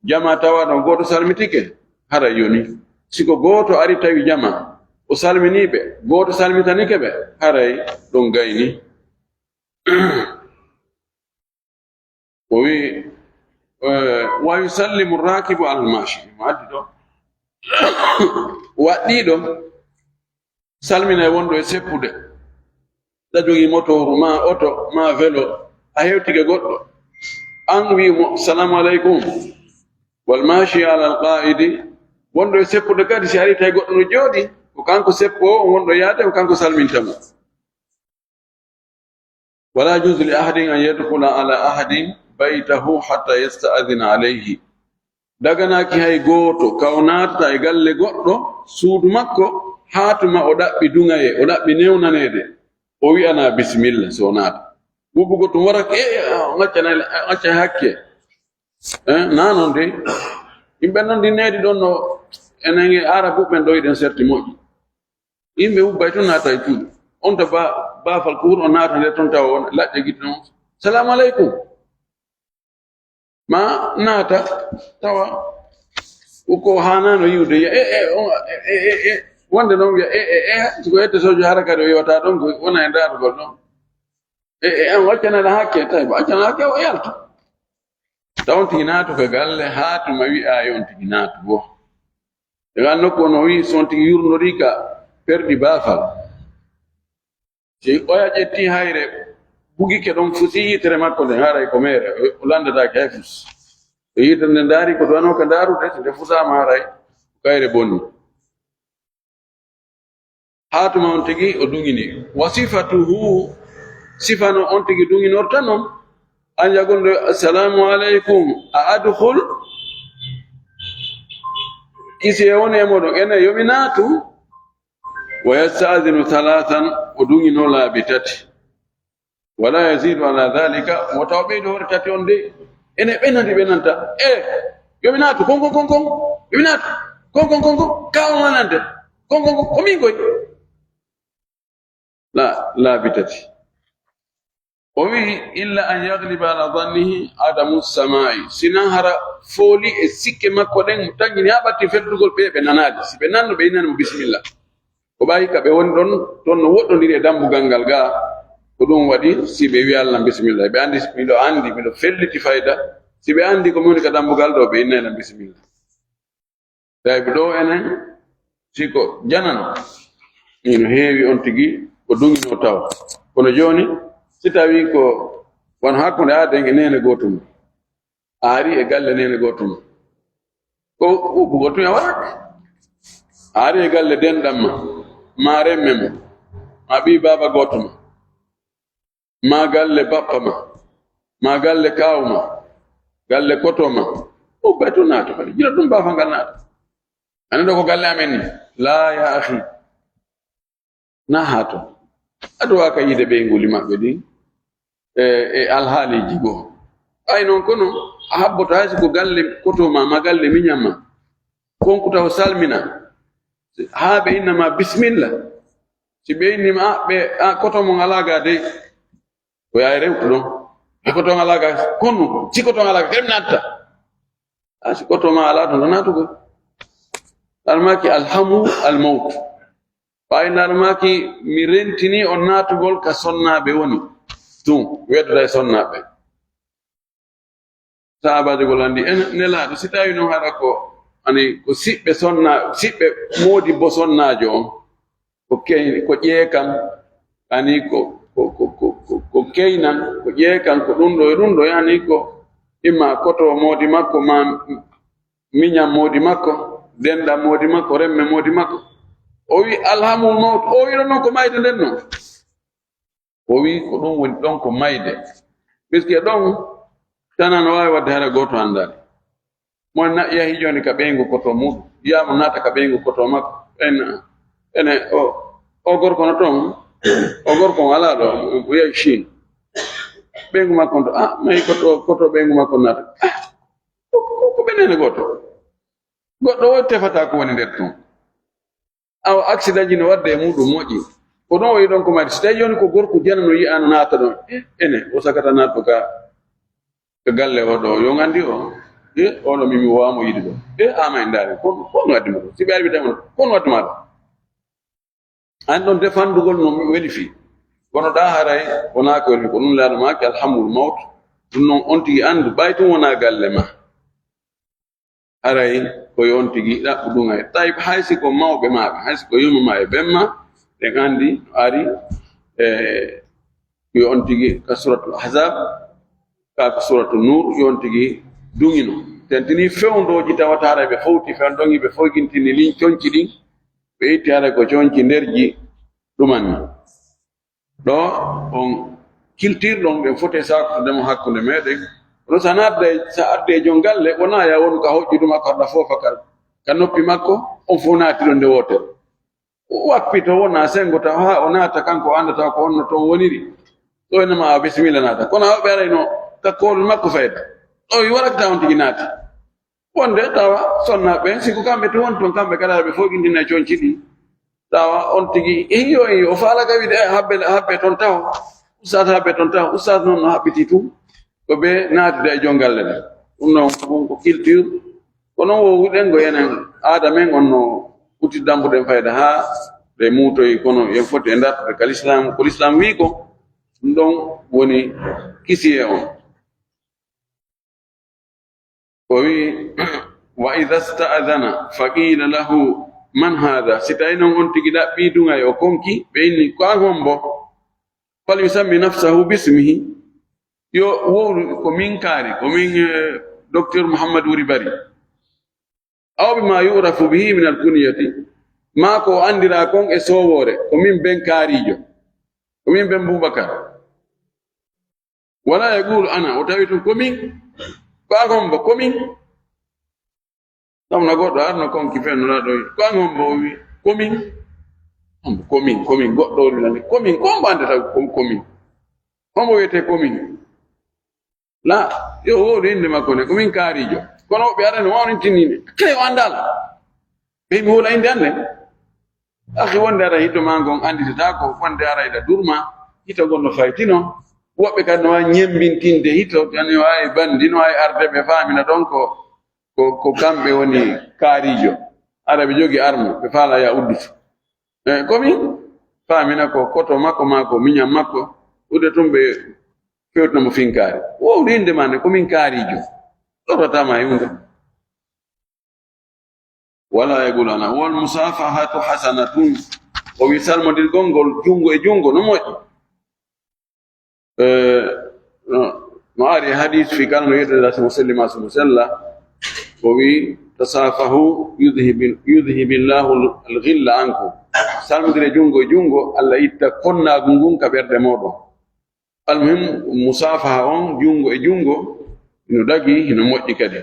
jamaa tawaaɗo on gooto salmitike, haray yoni. Si ko gooto ari tawi jamaa, o salminii ɓe, gooto salmitanike ɓe, haray ɗon gayni. O wi, eh, "Wa yusallimu rakibu alal mashi." Mo addi ɗo. Waɗɗiiɗo salminay wonɗo e seppude. Ɗa jogii motooru, maa oto, maa velo, a hewtike goɗɗo. An wii mo, "Salamu aleykum." Wal mashi alal qaidi. Wonɗo e seppude kadi, si ari tawi goɗɗo no jooɗi, ko kanko seppo o, wonɗo yaade, ko kanko salminta mo. "Wala yajuzu li ahadin an yadkhula ala ahadin baytahu hatta yasta'dhina alayhi." Daganaaki hay gooto ka o naatata e galle goɗɗo, suudu makko, haa tuma o ɗaɓɓi duŋayee, o ɗaɓɓi newnaneede, o wi'anaa bisimilla so o naata. Ɓuuɓugo tun warake, "E, e, on accana, on accay hakke." Eh, naa non de. Yimɓe non ndi needi ɗon no, enen e Arabu ɓen ɗo yiɗen serti moƴƴi. Yimɓe ubbay tun naata e cuuɗi. On ta ba-, baafal ko wuro on naata nde ton tawa on laƴƴe gite non. "Salamu aleykum." Ma naata tawa ko haanaano yi'ude, e, e, o, e, e, e, e, wonde non wi'a, e, e, e, si ko ette sojo hara kadi o yewta ɗon, ko wona e ndaarugol ɗon. E, e, an accana hakke, tawi ba accana hakke o yalta. Taw on tigi naatu ka galle, haa tuma wi'a yo on tigi naatu bo. E ngal nokku on o wi'i, so on tigi yurnorii ka perdi baafal. Si oya ƴetti hayre, bugike ɗon, fusi yitere makko nden, haray ko meere, o landataake hay fus. E yitere nde ndaari ko duwanoo ka ndaarude, si nde fusaama haray ko kayre bonni. Haa tuma on tigi o duŋini. Wa sifatuhu, sifa no on tigi duŋinorta non, an jagol nde, "Assalamu aleykum, a adkhul?" Isi e woni e moɗon, ene yo mi naatu? Wa yasta'dhinu thalathan, o duŋino laabi tati. Wala yazidu ala dhalika, wota o ɓeydo hoore tati on de. Ene ɓenandi ɓe nanta. E, yo mi naatu, kon, kon, kon, kon. Yo mi naatu, kon, kon, kon, kon. Ka on nante. Kon, kon, kon, ko min koy. La, laabi tati. O wi'i, "Illa an yaghliba ala dhannihi adamu samai." Sinan hara fooli e sikke makko ɗen, mo tangini haa ɓatti feddugol ɓe, ɓe nanaali. Si ɓe nanno, ɓe inani mo bismillah. Ko ɓay ka ɓe woni ɗon, ton no woɗɗondiri e dambugal ngal ga, ko ɗum waɗi si ɓe wiya Allah bisimilla. Ɓe anndi, miɗo anndi, miɗo felliti fayda. Si ɓe anndi ko mi woni ka dambugal ɗo, ɓe innay lan bisimilla. Tawi ɗo enen, si ko janano, ino heewi on tigi ko duŋino taw. Kono jooni, si tawi ko won hakkunde aaden e neene gooto mum, a ari e galle neene gooto mum, ko ɓuuɓugol tun a waɗat. A ari e galle denɗan ma, ma remme mo, ma ɓii baaba gooto ma, ma galle bappa ma, ma galle kaaw ma, galle koto ma, ubbay tun naata kadi. Jila ɗum baafa ngal naata. Ani ɗo ko galle amen ni. Laa, ya akhi. Na haa ton. Aɗa waaka yiide ɓeynguuli maɓɓe ɗin e, e alhaaliiji goo. Ɓay non kono a habboto hay si ko galle koto ma, ma galle miñan ma. Konkuta o salmina. Haa ɓe inna ma bisimilla. Si ɓe inni ma, a, ɓe, a, koto mon alaa ga dey. Ko yaay rewtu ɗon. E koto on alaa ga, kono si koto on alaa ga, kadi mi natta. A, si koto ma alaa ton, a naatugol. Almaaki alhamu almawt. Ɓay almaaki mi rentini on naatugol ka sonnaaɓe woni. Tun, weddata e sonnaaɓe. Sahaabaajo gol anndi en nelaaɗo, si tawi non hara ko, ani ko siɓɓe sonna, siɓɓe moodi bo sonnaajo on, ko key-, ko ƴeekan, ani ko, ko, ko keynan, ko ƴeekan, ko ɗum ɗo e ɗum ɗo, yani ko imma koto moodi makko, ma miñan moodi makko, denɗan moodi makko, remme moodi makko. O wi alhamul mawt, o wi ɗon non ko mayde nden non. O wi ko ɗum woni ɗon ko mayde. Puisque ɗon tana no waawi waɗde hara gooto anndaani. Mo na-, yahi jooni ka ɓeyngu koto muɗum, wiyaama naata ka ɓeyngu koto makko. En, ene, o, o gorko no toon, o gorko on alaa ɗo, o yahi Chine. Ɓeyngu makko on to, ah, mahi koto, koto ɓeyngu makko naata. Ah, ko, ko, ko ɓe neene gooto. Goɗɗo o tefata ko woni nder tun. Awa accident ji no wadde e muɗum moƴƴi. Ko ɗon o yiɗon ko mari. Si tawi jooni ko gorko janano yi'ano naata ɗon. Eh, ene, o sakata naatto ka, ka galle o ɗo. Yo ngandi o. Eh, o ɗo mimi wawamo yiɗi ɗo. Eh, ama en ndaari. Ko, ko no waddi mo ɗo? Si ɓe ari ɓe tawi mo ɗo. Ko no waddi ma ɗo? An ɗon defandugol no weli fii. Kono ɗa haray wonaa ko weli fii. Ko ɗum laaɗo maaki alhamul mawt. Ɗum non on tigi andu. Ɓay tun wonaa galle ma. Haray ko yo on tigi ɗaɓɓu ɗum hay. Tayib, hay si ko mawɓe maaɓe, hay si ko yumma ma e ɓen ma, ɓen anndi no ari, e, yo on tigi ka Suratul Ahzab, ka ko Suratul Nur, yo on tigi duŋino. Tentini fewndooji tawata haray ɓe fowti, fewndooji ɓe foygintini lin conci ɗin, ɓe itti haray ko conci nderji ɗuman ni. Ɗo on kiltirɗon, ɓen foti e saakotodemo hakkunde meɗen. Kono sa naatde, sa adde e jon galle, wonaa ya wonu ka hoƴƴudu makko, haɗa foofa ka, ka noppi makko, on fof naati ɗon nde wootere. O wappito, wona sengo taw haa o naata, kanko o annda taw ko honno toon woniri. Ɗo ene ma a bisimilla naata. Kono a hoɓe arayno ka koolol makko fayda. Ɗo i waɗata on tigi naati. Wonde tawa sonnaaɓe ɓen, si ko kamɓe tun woni toon, kamɓe kala ɓe fof gindina e conci ɗin. Tawa on tigi, iyo, iyo, o faalaka wiide, "Eh, habbe, habbe toon taho. Ustaas habbe toon taho." Ustaas noon no haɓɓiti tun. Ko ɓe naatude e jon galle ɗen. Ɗum noon, ɗum ko culture. Kono wo wuɗen ko enen aada men on no uti dambuɗen fayda haa ɗe muutoyi, kono en foti e dartude ka lislaam, ko lislaam wii ko. Ɗum ɗon woni kisiye on. O wi'i, "Wa idha sta'adhana fa qila lahu man hadha?" Si tawi non on tigi ɗaɓɓi duŋay o konki, ɓe inni, "Ko an hombo?" "Fal yusammi nafsahu bismihi." Yo wowlu ko min kaari, ko min, eh, Docteur Muhammad Wuri Bari. "Aw bima yu'rafu bihi min al-kunyati." Maa ko o anndira kon e soowoore, ko min ben kaarijo. Ko min ben Bubakar. "Wala yaqulu ana," o tawi tun ko min. Ko an hombo? Ko min. Ɗum na goɗɗo arno konki fen nula ɗo. Ko an hombo? O wi, "Ko min." Hombo? "Ko min, ko min." Goɗɗo o wi lande, "Ko min." Ko hombo andata ko, ko min? Hombo wiyete ko min? La, yo wowlu innde makko ne, ko min kaarijo. Kono woɓɓe arano wawnintininde. Kay o andal. Ɓe mi wowla innde an nden. Akhi, wonde ara hito ma ngon annditata ko, wonde ara ida durma, hito gon no faytino. Woɓɓe kadi no waawi ñembintinde hito, tan no waawi bandi, no waawi arde ɓe faamina ɗon ko, ko, ko kamɓe woni kaarijo. Ara ɓe jogi arme, ɓe faala ya udditu. E, ko min faamina ko koto makko, maa ko miñan makko, ɓurde tun ɓe fewtino mo finkaari. Wowde innde maa nde, ko min kaariijo. Lorrataa ma e huunde. Wala e gulana. Wal musafahatu hasanatun. O wi salmondirgol ngol junngo e junngo no moƴƴi. E, no, no ari e hadis fi kala no yedde la simo selli ma simo sella. O wi tasafahu yudhibi-, yudhibillahu al-ghilla ankum. Salmondire junngo e junngo, Allah itta konnaagu ngun ka ɓerɗe mooɗon. Almuhim, musafaha on, junngo e junngo, hino dagi, hino moƴƴi kadi.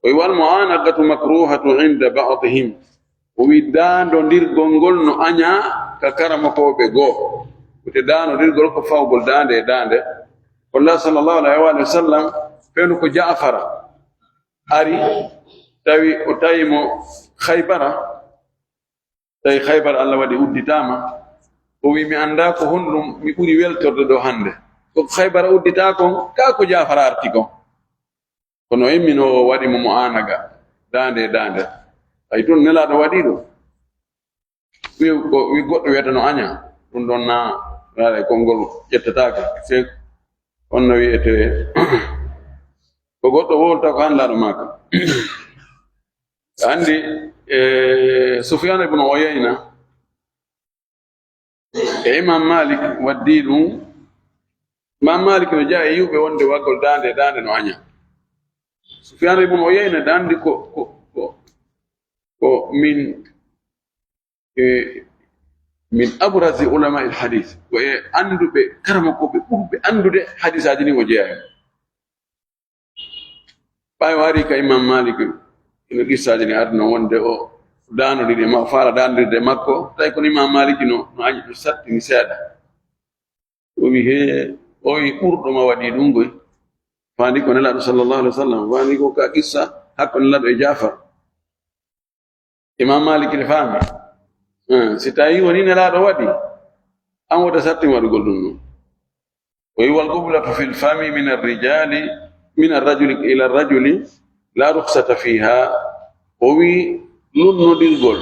O wi, "Wal mu'anaqatu makruhatu inda ba'dihim." O wi, "Daandondirgol ngol no añaa ka karamokooɓe goo." Wite daandondirgol ko fawgol daande e daande. Kono Nulaaɗo sallallahu alayhi wa sallam, fewndo ko Jaafara ari, tawi o tawi mo Khaybara, tawi Khaybara Allah waɗi udditaama. O wi, "Mi anndaa ko honɗum mi ɓuri weltorde ɗoo hannde. Ko Khaybara udditaa kon, kaa ko Jaafara arti kon?" Kono o immino, o waɗi mo mu'aanaqa, daande e daande. Hay tun Nelaaɗo waɗi ɗum. Wi ko, wi goɗɗo wiyata no aña. Ɗum ɗon na, na e konngol ƴettataake. Se on no wiyete, ko goɗɗo wowlata ko hannde aɗa maaka. Anndi, e, Sufyaan ibn Uyayna e Imam Malik waddii ɗum. Imam Malik no jeyaa e yi'uɓe wonde waggol daande e daande no aña. Sufyaan ibn Uyayna, ɗa anndi ko, ko, ko, ko min, e, min abrazi ulama il hadis. Ko e annduɓe, karamokooɓe ɓurɓe anndude hadisaaji ɗin o jeyaa e mum. Ɓay o ari ka Imam Malik, ino qissaaji ɗin arno wonde o daanodiri e ma-, o faala daanodirde e makko, tawi kono Imam Malik no, no añi ɗum sattini seeɗa. O wi, "He, o wi ɓurɗo ma waɗi ɗum koy. Faandi ko Nelaaɗo sallallahu alaihi wasallam, faandi ko ka qissa hakko Nelaaɗo e Jaafar." Imam Malik ne faami. Eh, si tawi woni Nelaaɗo waɗi, an wota sattin waɗugol ɗum ɗum. O wi, "Wal qublatu fil fami min ar-rijali, min ar-rajuli ila ar-rajuli, la rukhsata fiha." O wi, lunnodirgol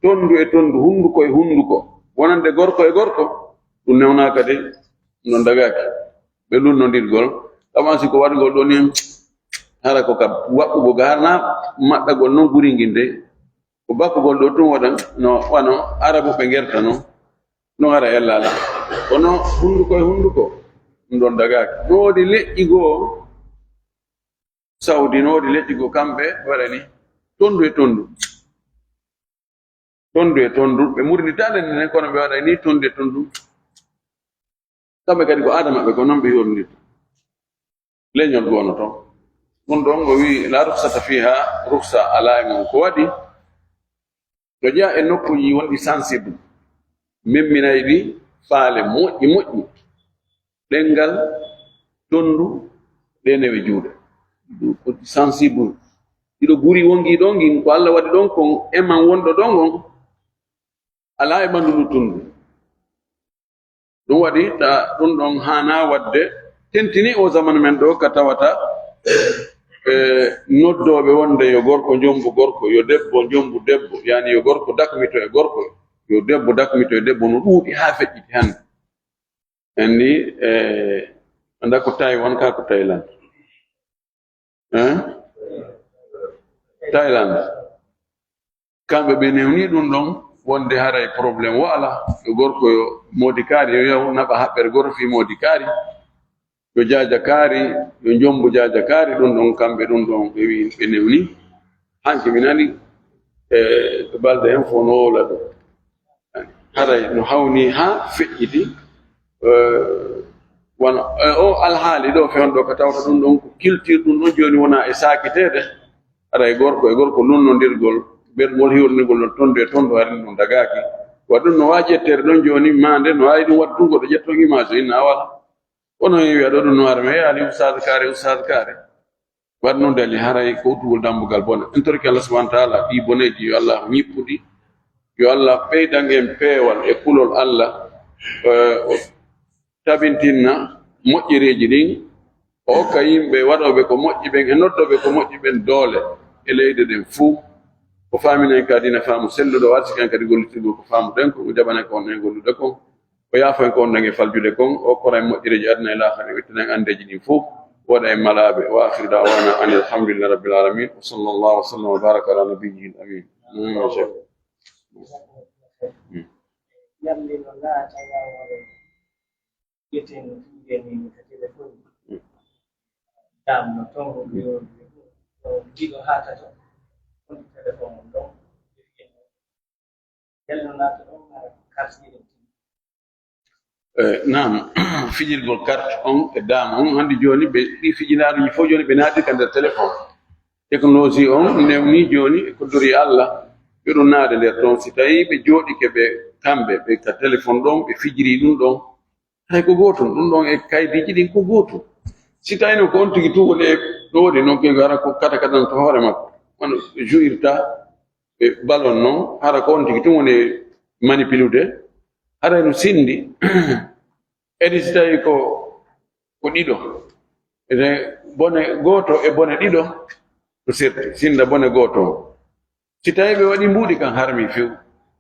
tondu e tondu, hunduko e hunduko, wonande gorko e gorko, ɗum newnaaka de, ɗum ɗon dagaaki. Ɓe lunnodirgol, kam an si ko waɗugol ɗon ni, hara ko ka waɗɗugol ga, hara na maɗɗagol non guri ngin de. Ko bakkugol ɗo tun waɗan, no wano Arabu ɓe ngerta non, non hara ella ala. Kono hunduko e hunduko, ɗum ɗon dagaaki. No woodi leƴƴi goo, Saudi, no woodi leƴƴi goo, kamɓe ɓe waɗani tondu e tondu. Tondu e tondu, ɓe murnitaade nden, kono ɓe waɗani tondu e tondu. Kamɓe kadi ko aada maɓɓe, ko non ɓe yurmirta. Leñol goono toon. Ɗum ɗon o wi'i, "La rukhsata fiha, rukhsa alaa e mum." Ko waɗi, no jeyaa e nokkuuji wonɗi sensible, memminayɗi faale moƴƴi moƴƴi. Ɗenngal, tonndu, ɗe newe juuɗe. Ɗum ko sensible. Ɗiɗo guri wongi ɗon, ngin ko Allah waɗi ɗon kon, e man wonɗo ɗon on, alaa e ɓanndu luttundu. Ɗum waɗi, ta-, ɗum ɗon haanaa waɗde, tentini o zamanu men ɗo, ka tawata, e, noddooɓe wonde yo gorko njombu gorko, yo debbo njombu debbo, yani yo gorko dakmito e gorko, yo debbo dakmito e debbo, no ɗuuɗi haa feƴƴiti hannde. En ni, e, annda ko Taiwan, ka ko Thailand. Hein? Thailand. Kamɓe ɓe newni ɗum ɗon wonde haray problème wo ala. Yo gorko yo moodi kaari, yo yahu naɓa haɓɓere gooto fii moodi kaari. Yo jaaja kaari, yo njombu jaaja kaari, ɗum ɗon kamɓe ɗum ɗon ɓe wi ɓe newni. Hanki mi nani, e, to balde hen fof no wowla ɗum. Haray no hawni haa feƴƴiti, e, wano, e, o alhaali ɗo fewndo ka tawta ɗum ɗon ko culture ɗum ɗon jooni wona e saakiteede. Haray gorko e gorko lunnondirgol, ɓerngol hiwrnirgol no tondu e tondu, haray ɗum dagaaki. Wa ɗum no waawi ƴetteede ɗon jooni, maande no waawi ɗum waɗtugol ɗo ƴetton image o inna wala. Kono en wiya ɗo ɗum no arme, yaani ustaad kaare, ustaad kaare. Waɗ noon dali haray ko uddugol dambugal bone. En torki Allah subhanahu wa ta'ala ɗi boneeji, yo Allah ñippuɗi. Yo Allah ɓeydan en peewal e kulol Allah. Eh, o tabintinna moƴƴereeji ɗin. O hokka yimɓe waɗooɓe ko moƴƴi ɓen e noddooɓe ko moƴƴi ɓen doole e leyɗe ɗen fuu. O faamina en ka diina faamu selluɗo, o arsika en kadi gollitirgol ko faamuɗen kon, o jaɓana en ko wonɗen e gollude kon, o yaafo en ko wonɗen e faljude kon, o okkora en moƴƴereeji aduna e laakara, o ittana en anndeeji ɗin fof, o waɗa en malaaɓe. Wa akhiru da'wana anil hamdulillahi rabbil alamin. Wa sallallahu wa sallam wa baraka ala nabiyyil amin. Mm, Cheikh. Mm. Mbiyeten no tuuɗe min ka telefon. Damno ton ko yo ɗiɗo haa tato. On telefon on ɗon. Yalno naata ɗon ara kartiɗen. Eh, naam. Fijirgol carte on e daam on, hannde jooni ɓe ɗi fijinaaruuji fof jooni ɓe naati ka nder telefon. Technologie on newni jooni e koddori Allah, ɓe ɗum naade nder toon. Si tawii ɓe jooɗike ɓe kamɓe, ɓe ka telefon ɗon, ɓe fijiri ɗum ɗon, hay ko gootum, ɗum ɗon e kaydiiji ɗin ko gootum. Si tawii noon ko on tigi tun woni e ɗo woni noon, ko hara ko kata kata to hoore makko, wano jouirta e ballon noon, hara ko on tigi tun woni e manipuler, hara no sinndi. Edi si tawii ko, ko ɗiɗo, ete bone gooto e bone ɗiɗo, ko serti, sinnda bone gooto on. Si tawii ɓe waɗi mbuuɗi kan harmi few.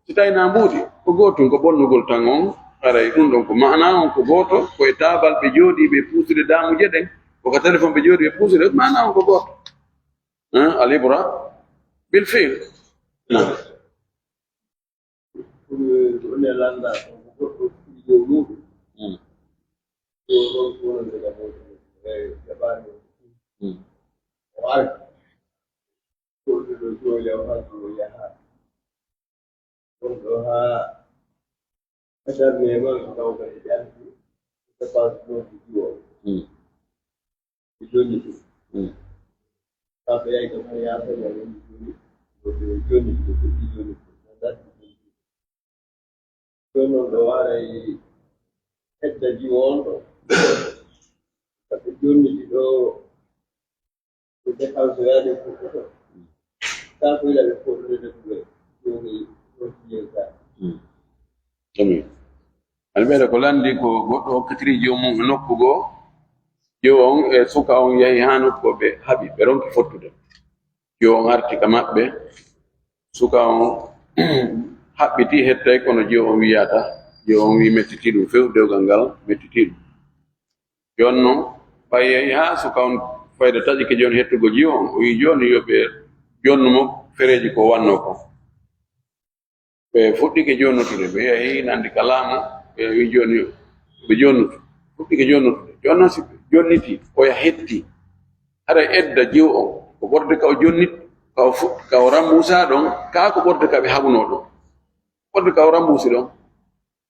Si tawii na mbuuɗi, ko gootun, ko bonnugol tan on, haray ɗum ɗon ko maana on ko gooto, ko e taabal ɓe jooɗii ɓe puusude daamuje ɗen, ko ka telefon ɓe jooɗii ɓe puusude, maana on ko gooto. Hein, alibra bil fiil. Naam. Ɗum, ɗum ne lannda ko goɗɗo fii dow muuɗum. Mm. Ɗo ɗon ko wonande ka muuɗum, e jaɓaani. Mm. O ari. Ko ɗum ɗo jooɗi, o haa ɗum o yaha. Ɗum ɗo haa darnde man ko taw kadi ɓe anndi ko dépense ɗo ko jiwo. Mm. Ɓe jonni ɗum. Mm. Kamɓe yahi kam, hari haa kadi a woni joni, ko ɓe jonni ɗum, ɓe jonni ɗum. Jooni noon ɗo waray edda jiwo on ɗo. Kamɓe jonni ɗi ɗo, ko dépense yaade ko foto. Kaa ko ila ɓe fotude defude, jooni ɗo jiye ka. Mm. Amin. Ana ɓeyda ko lanndi ko goɗɗo hokkitiri joomum e nokku goo. Jiwo on e suka on yahi haa nokku ɓe haɓi, ɓe ronki fottude. Jiwo on arti ka maɓɓe. Suka on haɓɓiti, hettay kono jiwo on wiyata. Jiwo on wi mettitii ɗum few, dewgal ngal mettitii ɗum. Jooni noon, ɓay yahi haa suka on fayda taƴike jooni hettugol jiwo on, o wi jooni yo ɓe jonnu mo fereeji ko wannoo kon. Ɓe fuɗɗike jonnutude, ɓe yahi nandi ka laamu, ɓe wi jooni ɓe jonnutu. Fuɗɗike jonnutude. Jooni noon si ɓe jonnitii, oya hetti. Haray edda jiwo on, ko ɓorde ka o jonnit, ka o fuɗ-, ka o rambuusa ɗon, kaa ko ɓorde ka ɓe haɓunoo ɗon. Ɓorde ka o rambuusi ɗon,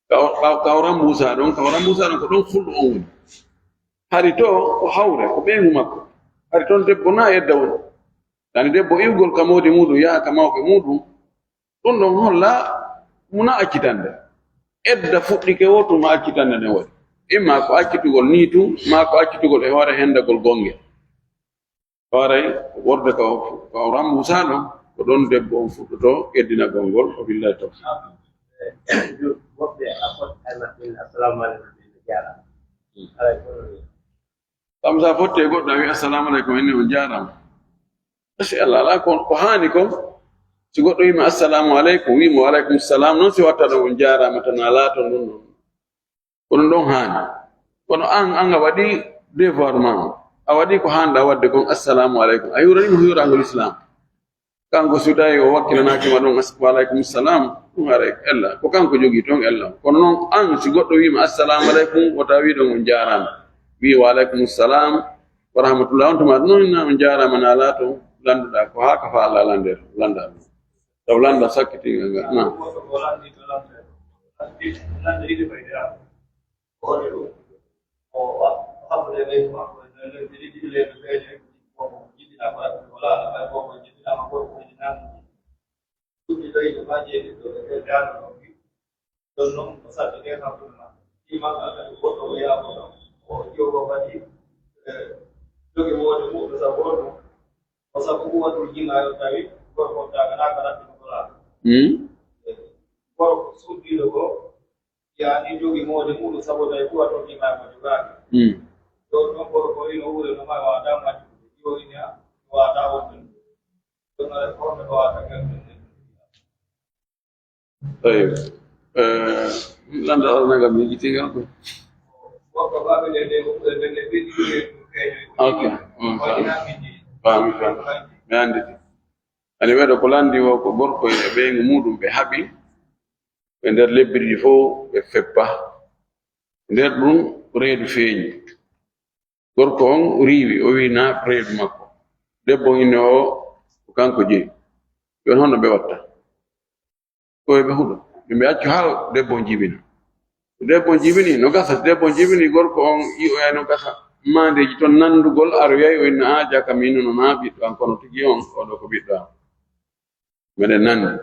ka o, ka, ka o rambuusa ɗon, ka o rambuusa ɗon, ko ɗon fulɗo on woni. Hari to ko hawre, ko ɓeyngu makko. Hari toon debbo na edda woni. Tani debbo iwgol ka moodi muuɗum, yaha ka mawɓe muuɗum, ɗum ɗon holla muna accitande. Edda fuɗɗike wo tuma accitande nden waɗi. Imma ko accitugol nii tun, maa ko accitugol e hoore hendagol gongel. Haray, worde ka o, ka o rambuusa ɗon, ko ɗon debbo on fuɗɗoto eddinagol ngol, o billahi tawfiq. Woɓɓe a fot ay maɓɓe, assalamu aleykum, ɓe jaaraama. Haray kono ni. Kam sa fotti e goɗɗo a wi assalamu aleykum, inni on jaaraama. Machallah, alaa ko, ko haani kon, si goɗɗo wiima assalamu aleykum, wiimo wa aleykum salam, noon si watta ɗon on jaaraama tan, a laato ɗum ɗon. Ko ɗum ɗon haani. Kono an, an a waɗi devoir ma on. A waɗi ko haanɗa waɗde kon, assalamu aleykum. A hiwraniimo hiwrangol Islam. Kanko si tawi o wakkilanaaki ma ɗon, as-, wa aleykum salam, ɗum haray ella. Ko kanko jogii toon ella. Kono noon an, si goɗɗo wiima assalamu aleykum, wota wi ɗon on jaaraama. Wi wa aleykum salam, wa rahmatullah. On tuma noon na on jaaraama na laato, lannduɗaa ko haa ka fa Allah lannde, lannda ɗum. Taw lannda sakkitinga nga. Na. Ɗum ɗo yiɗi maa jeeɗiɗo e nder daande ɗo wi, ɗon noon ko saɗtude hakkunde ma. Ɗi malla kadi goɗɗo o yaha ko ɗon. O ƴeewa kadi, eh, jogi moode muuɗum sabu on ɗum. Ko sabu ɗum waɗi jima yo tawi gorko on daganaka rattino ko laaɗo. Hmm? Eh, gorko suddiiɗo ko yaani jogi moode muuɗum sabu tawi ɗum waɗi jima ko jogaaki. Hmm. Ɗon noon gorko ino wuure no ma waɗa majjude. Jooni ni a waɗa on ɗum. Ɗum waɗa ko on ɗo waɗa ngal ɗum. Tayyib. Eh, landa ala nanga mi yigiti ngal ko. Ok. Mm, fami. Fami, fami. Mi andi. Ani weɗo ko landi o ko gorko e ɓeyngu muɗum ɓe haɓi. Ɓe nder lebbirji fof ɓe feppa. Nder ɗum reedu feeñi. Gorko on riiwi, o wi na reedu makko. Debbo on inni o ko kanko jeyi. Yon honno ɓe watta? Ko ɓe huɗo. Ɓe accu haa debbo on jibina. Debbo on jibini, no gasa, debbo on jibini, gorko on yi'oyay no gasa. Maandeeji ton nandugol, aroyay, o inna, "Ah, jaka mi innuno ma ɓiɗɗo an, kono tigi on, oɗo ko ɓiɗɗo an. Meɗen nandi."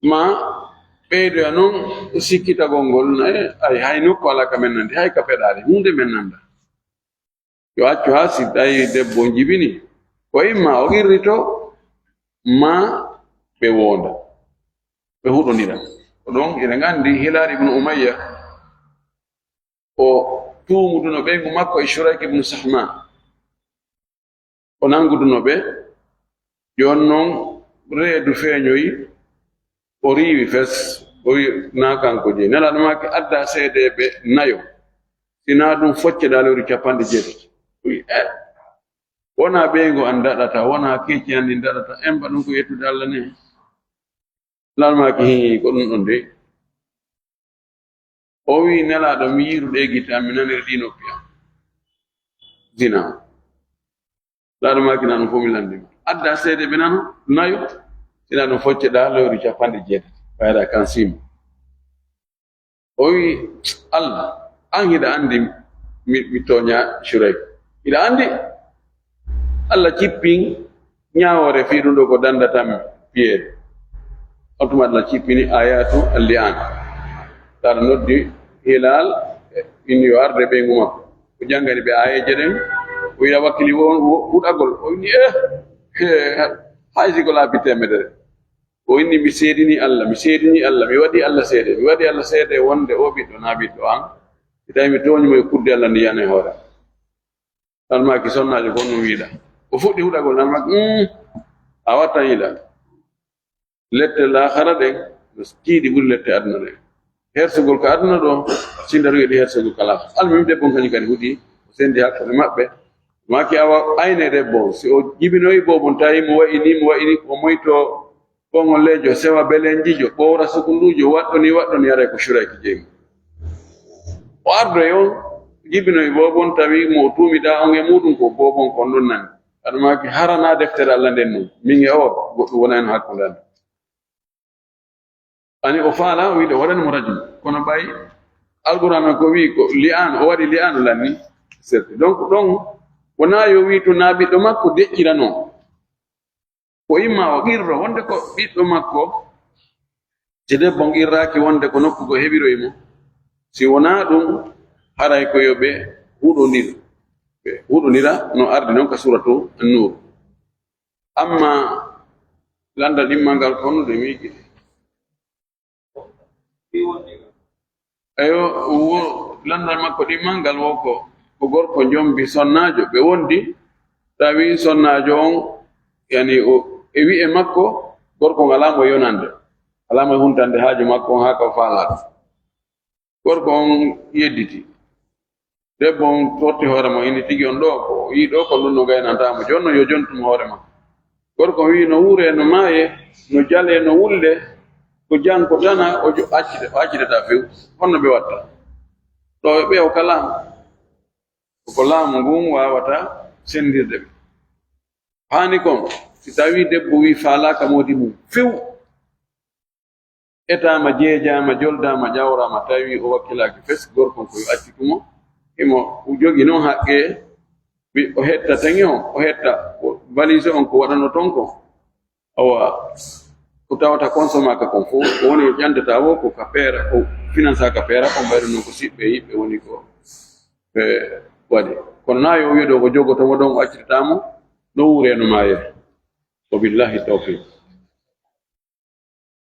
Ma ɓeydoya non sikkitagol ngol, eh, ay, hay nokku alaa ka men nandi, hay ka peɗaali, huunde men nanda. Yo accu haa si tawi debbo on jibini, ko imma o qirrito, ma ɓe woonda, ɓe huɗondira. Ko ɗon eɗen anndi Hilaal ibnu Umayya, o tuumuduno ɓeyngu makko e Shurayk ibnu Sahma. O nanguduno ɓe, jooni non reedu feeñoyi, o riiwi fes, o wi, "Na kanko jeyi." Nelaaɗo maaki adda seedeeɓe nayo, si na ɗum focce ɗaa lewru capanɗe jeetati. O wi, "Eh, wonaa ɓeyngu an daɗata, wonaa keeci an ɗin daɗata, emba ɗum ko yettude Alla ne." Nelaaɗo maaki, "Hii, ko ɗum ɗon de." O wi, "Nelaaɗo, mi yiiru ɗee gite am, mi naniri ɗii noppi am." Zina. Nelaaɗo maaki, "Na ɗum fof mi lanndii ma." Adda seedeeɓe nano, nayo, si na ɗum focce ɗaa lewru capanɗe jeetati, ɓayda kan siima. O wi, "Allah, an hiɗa anndi mi, mi tooña Shurayk. Hiɗa anndi Allah cippin ñaawoore fii ɗum ɗo ko danndatammi piyeede." On tuma Allah cippini ayatu al-li'an. Taɗa noddi Hilal, inni yo arde ɓeyngu makko. O janngani ɓe aayeeje ɗen, o yiɗa wakkili wo-, wo-, huɗagol. O inni, "Eh, eh, hay si ko laabi teemedere." O inni, "Mi seedini Allah, mi seedini Allah, mi waɗi Allah seede, mi waɗi Allah seede wonde o ɓiɗɗo na ɓiɗɗo an. Si tawi mi tooñi mo e kudde Allah ndi yana e hoore." Almaaki sonnaajo ko ɗum wiɗa. O fuɗɗi huɗagol, almaaki, "Mm, a wattan yiɗa." Lette laakhara ɗen, no tiiɗi ɓuri lette aduna ɗen. Hersugol ka aduna ɗo, sindaru yeɗi hersugol ka laakhara. Almuhim, debbo on kañum kadi huɗi, o sendi hakkunde maɓɓe. Maaki awa ayne debbo on, si o jibinoyi boobon, tawi mo wayi ni, mo wayi ni, o moyto Koŋolleejo, sewa belenjijo, ɓowra sukunduujo, waɗɗo ni, waɗɗo ni, aray ko Shurayki jeyi. O ardoyi on, jibinoyi boobon, tawi mo o tuumidaa on e muuɗum ko boobon kon ɗon nani. Aɗa maaki harana deftere Allah nden non. Min e o, goɗɗum wona en hakkunde amin. Ani o faala, o wiide o waɗani mo rajum. Kono ɓay Alqur'aana ko wi'i ko li'aan, o waɗi li'aan o lanni. Certes. Donc ɗon, wonaa yo wi'i to naa ɓiɗɗo makko deƴƴira non. Ko imma o qirro wonde ko ɓiɗɗo makko, si debbo on qirraaki wonde ko nokku goo heɓiroyi mo, si wonaa ɗum, haray ko yo ɓe huɗondir, ɓe huɗondira no ardi non ka suuratu An-Nuur. Amma lanndal ɗimmal ngal ko honno ɗum yiɗi? Eyo, wo, lanndal makko ɗimmal ngal wo ko, ko gorko jombi sonnaajo, ɓe wondi, tawi sonnaajo on, yani, o, e wi'e makko, gorko on alaa mo yonande, alaa mo huntande haaju makko on haa ka o faalaa ɗum. Gorko on yedditi. Debbo on totti hoore mo, inni tigi on ɗo, ko o yii ɗo, ko ɗum no gaynanta mo. Jooni non yo jontu mo hoore makko. Gorko on wi'i no wuure, no maaye, no jale, no wulle, ko jam, ko tana, o jo-, accide, o accidata few. Honno ɓe watta? Ɗo ɓe o ka laamu. Ko laamu ngun waawata senndirde ɓe. Haani kon, si tawii debbo wi'i faalaaka moodi mum few, etaama, jeejaama, joldaama, ƴawraama, tawi o wakkilaaki fes, gorko on ko yo accitu mo. Himo jogi non haqqe, wi-, o hetta taŋi on, o hetta o valise on ko waɗano ton kon. Awa, ko tawata consommaka kon fof, ko woni o ƴantata wo, ko ka peera, o finansa ka peera, on mbayru non ko siɓɓe yiɓɓe woni ko ɓe waɗi. Kono na yo wi'e ɗo ko jogoto mo ɗon, o accitata mo, no wuure no maaye. Wa billahi tawfiq.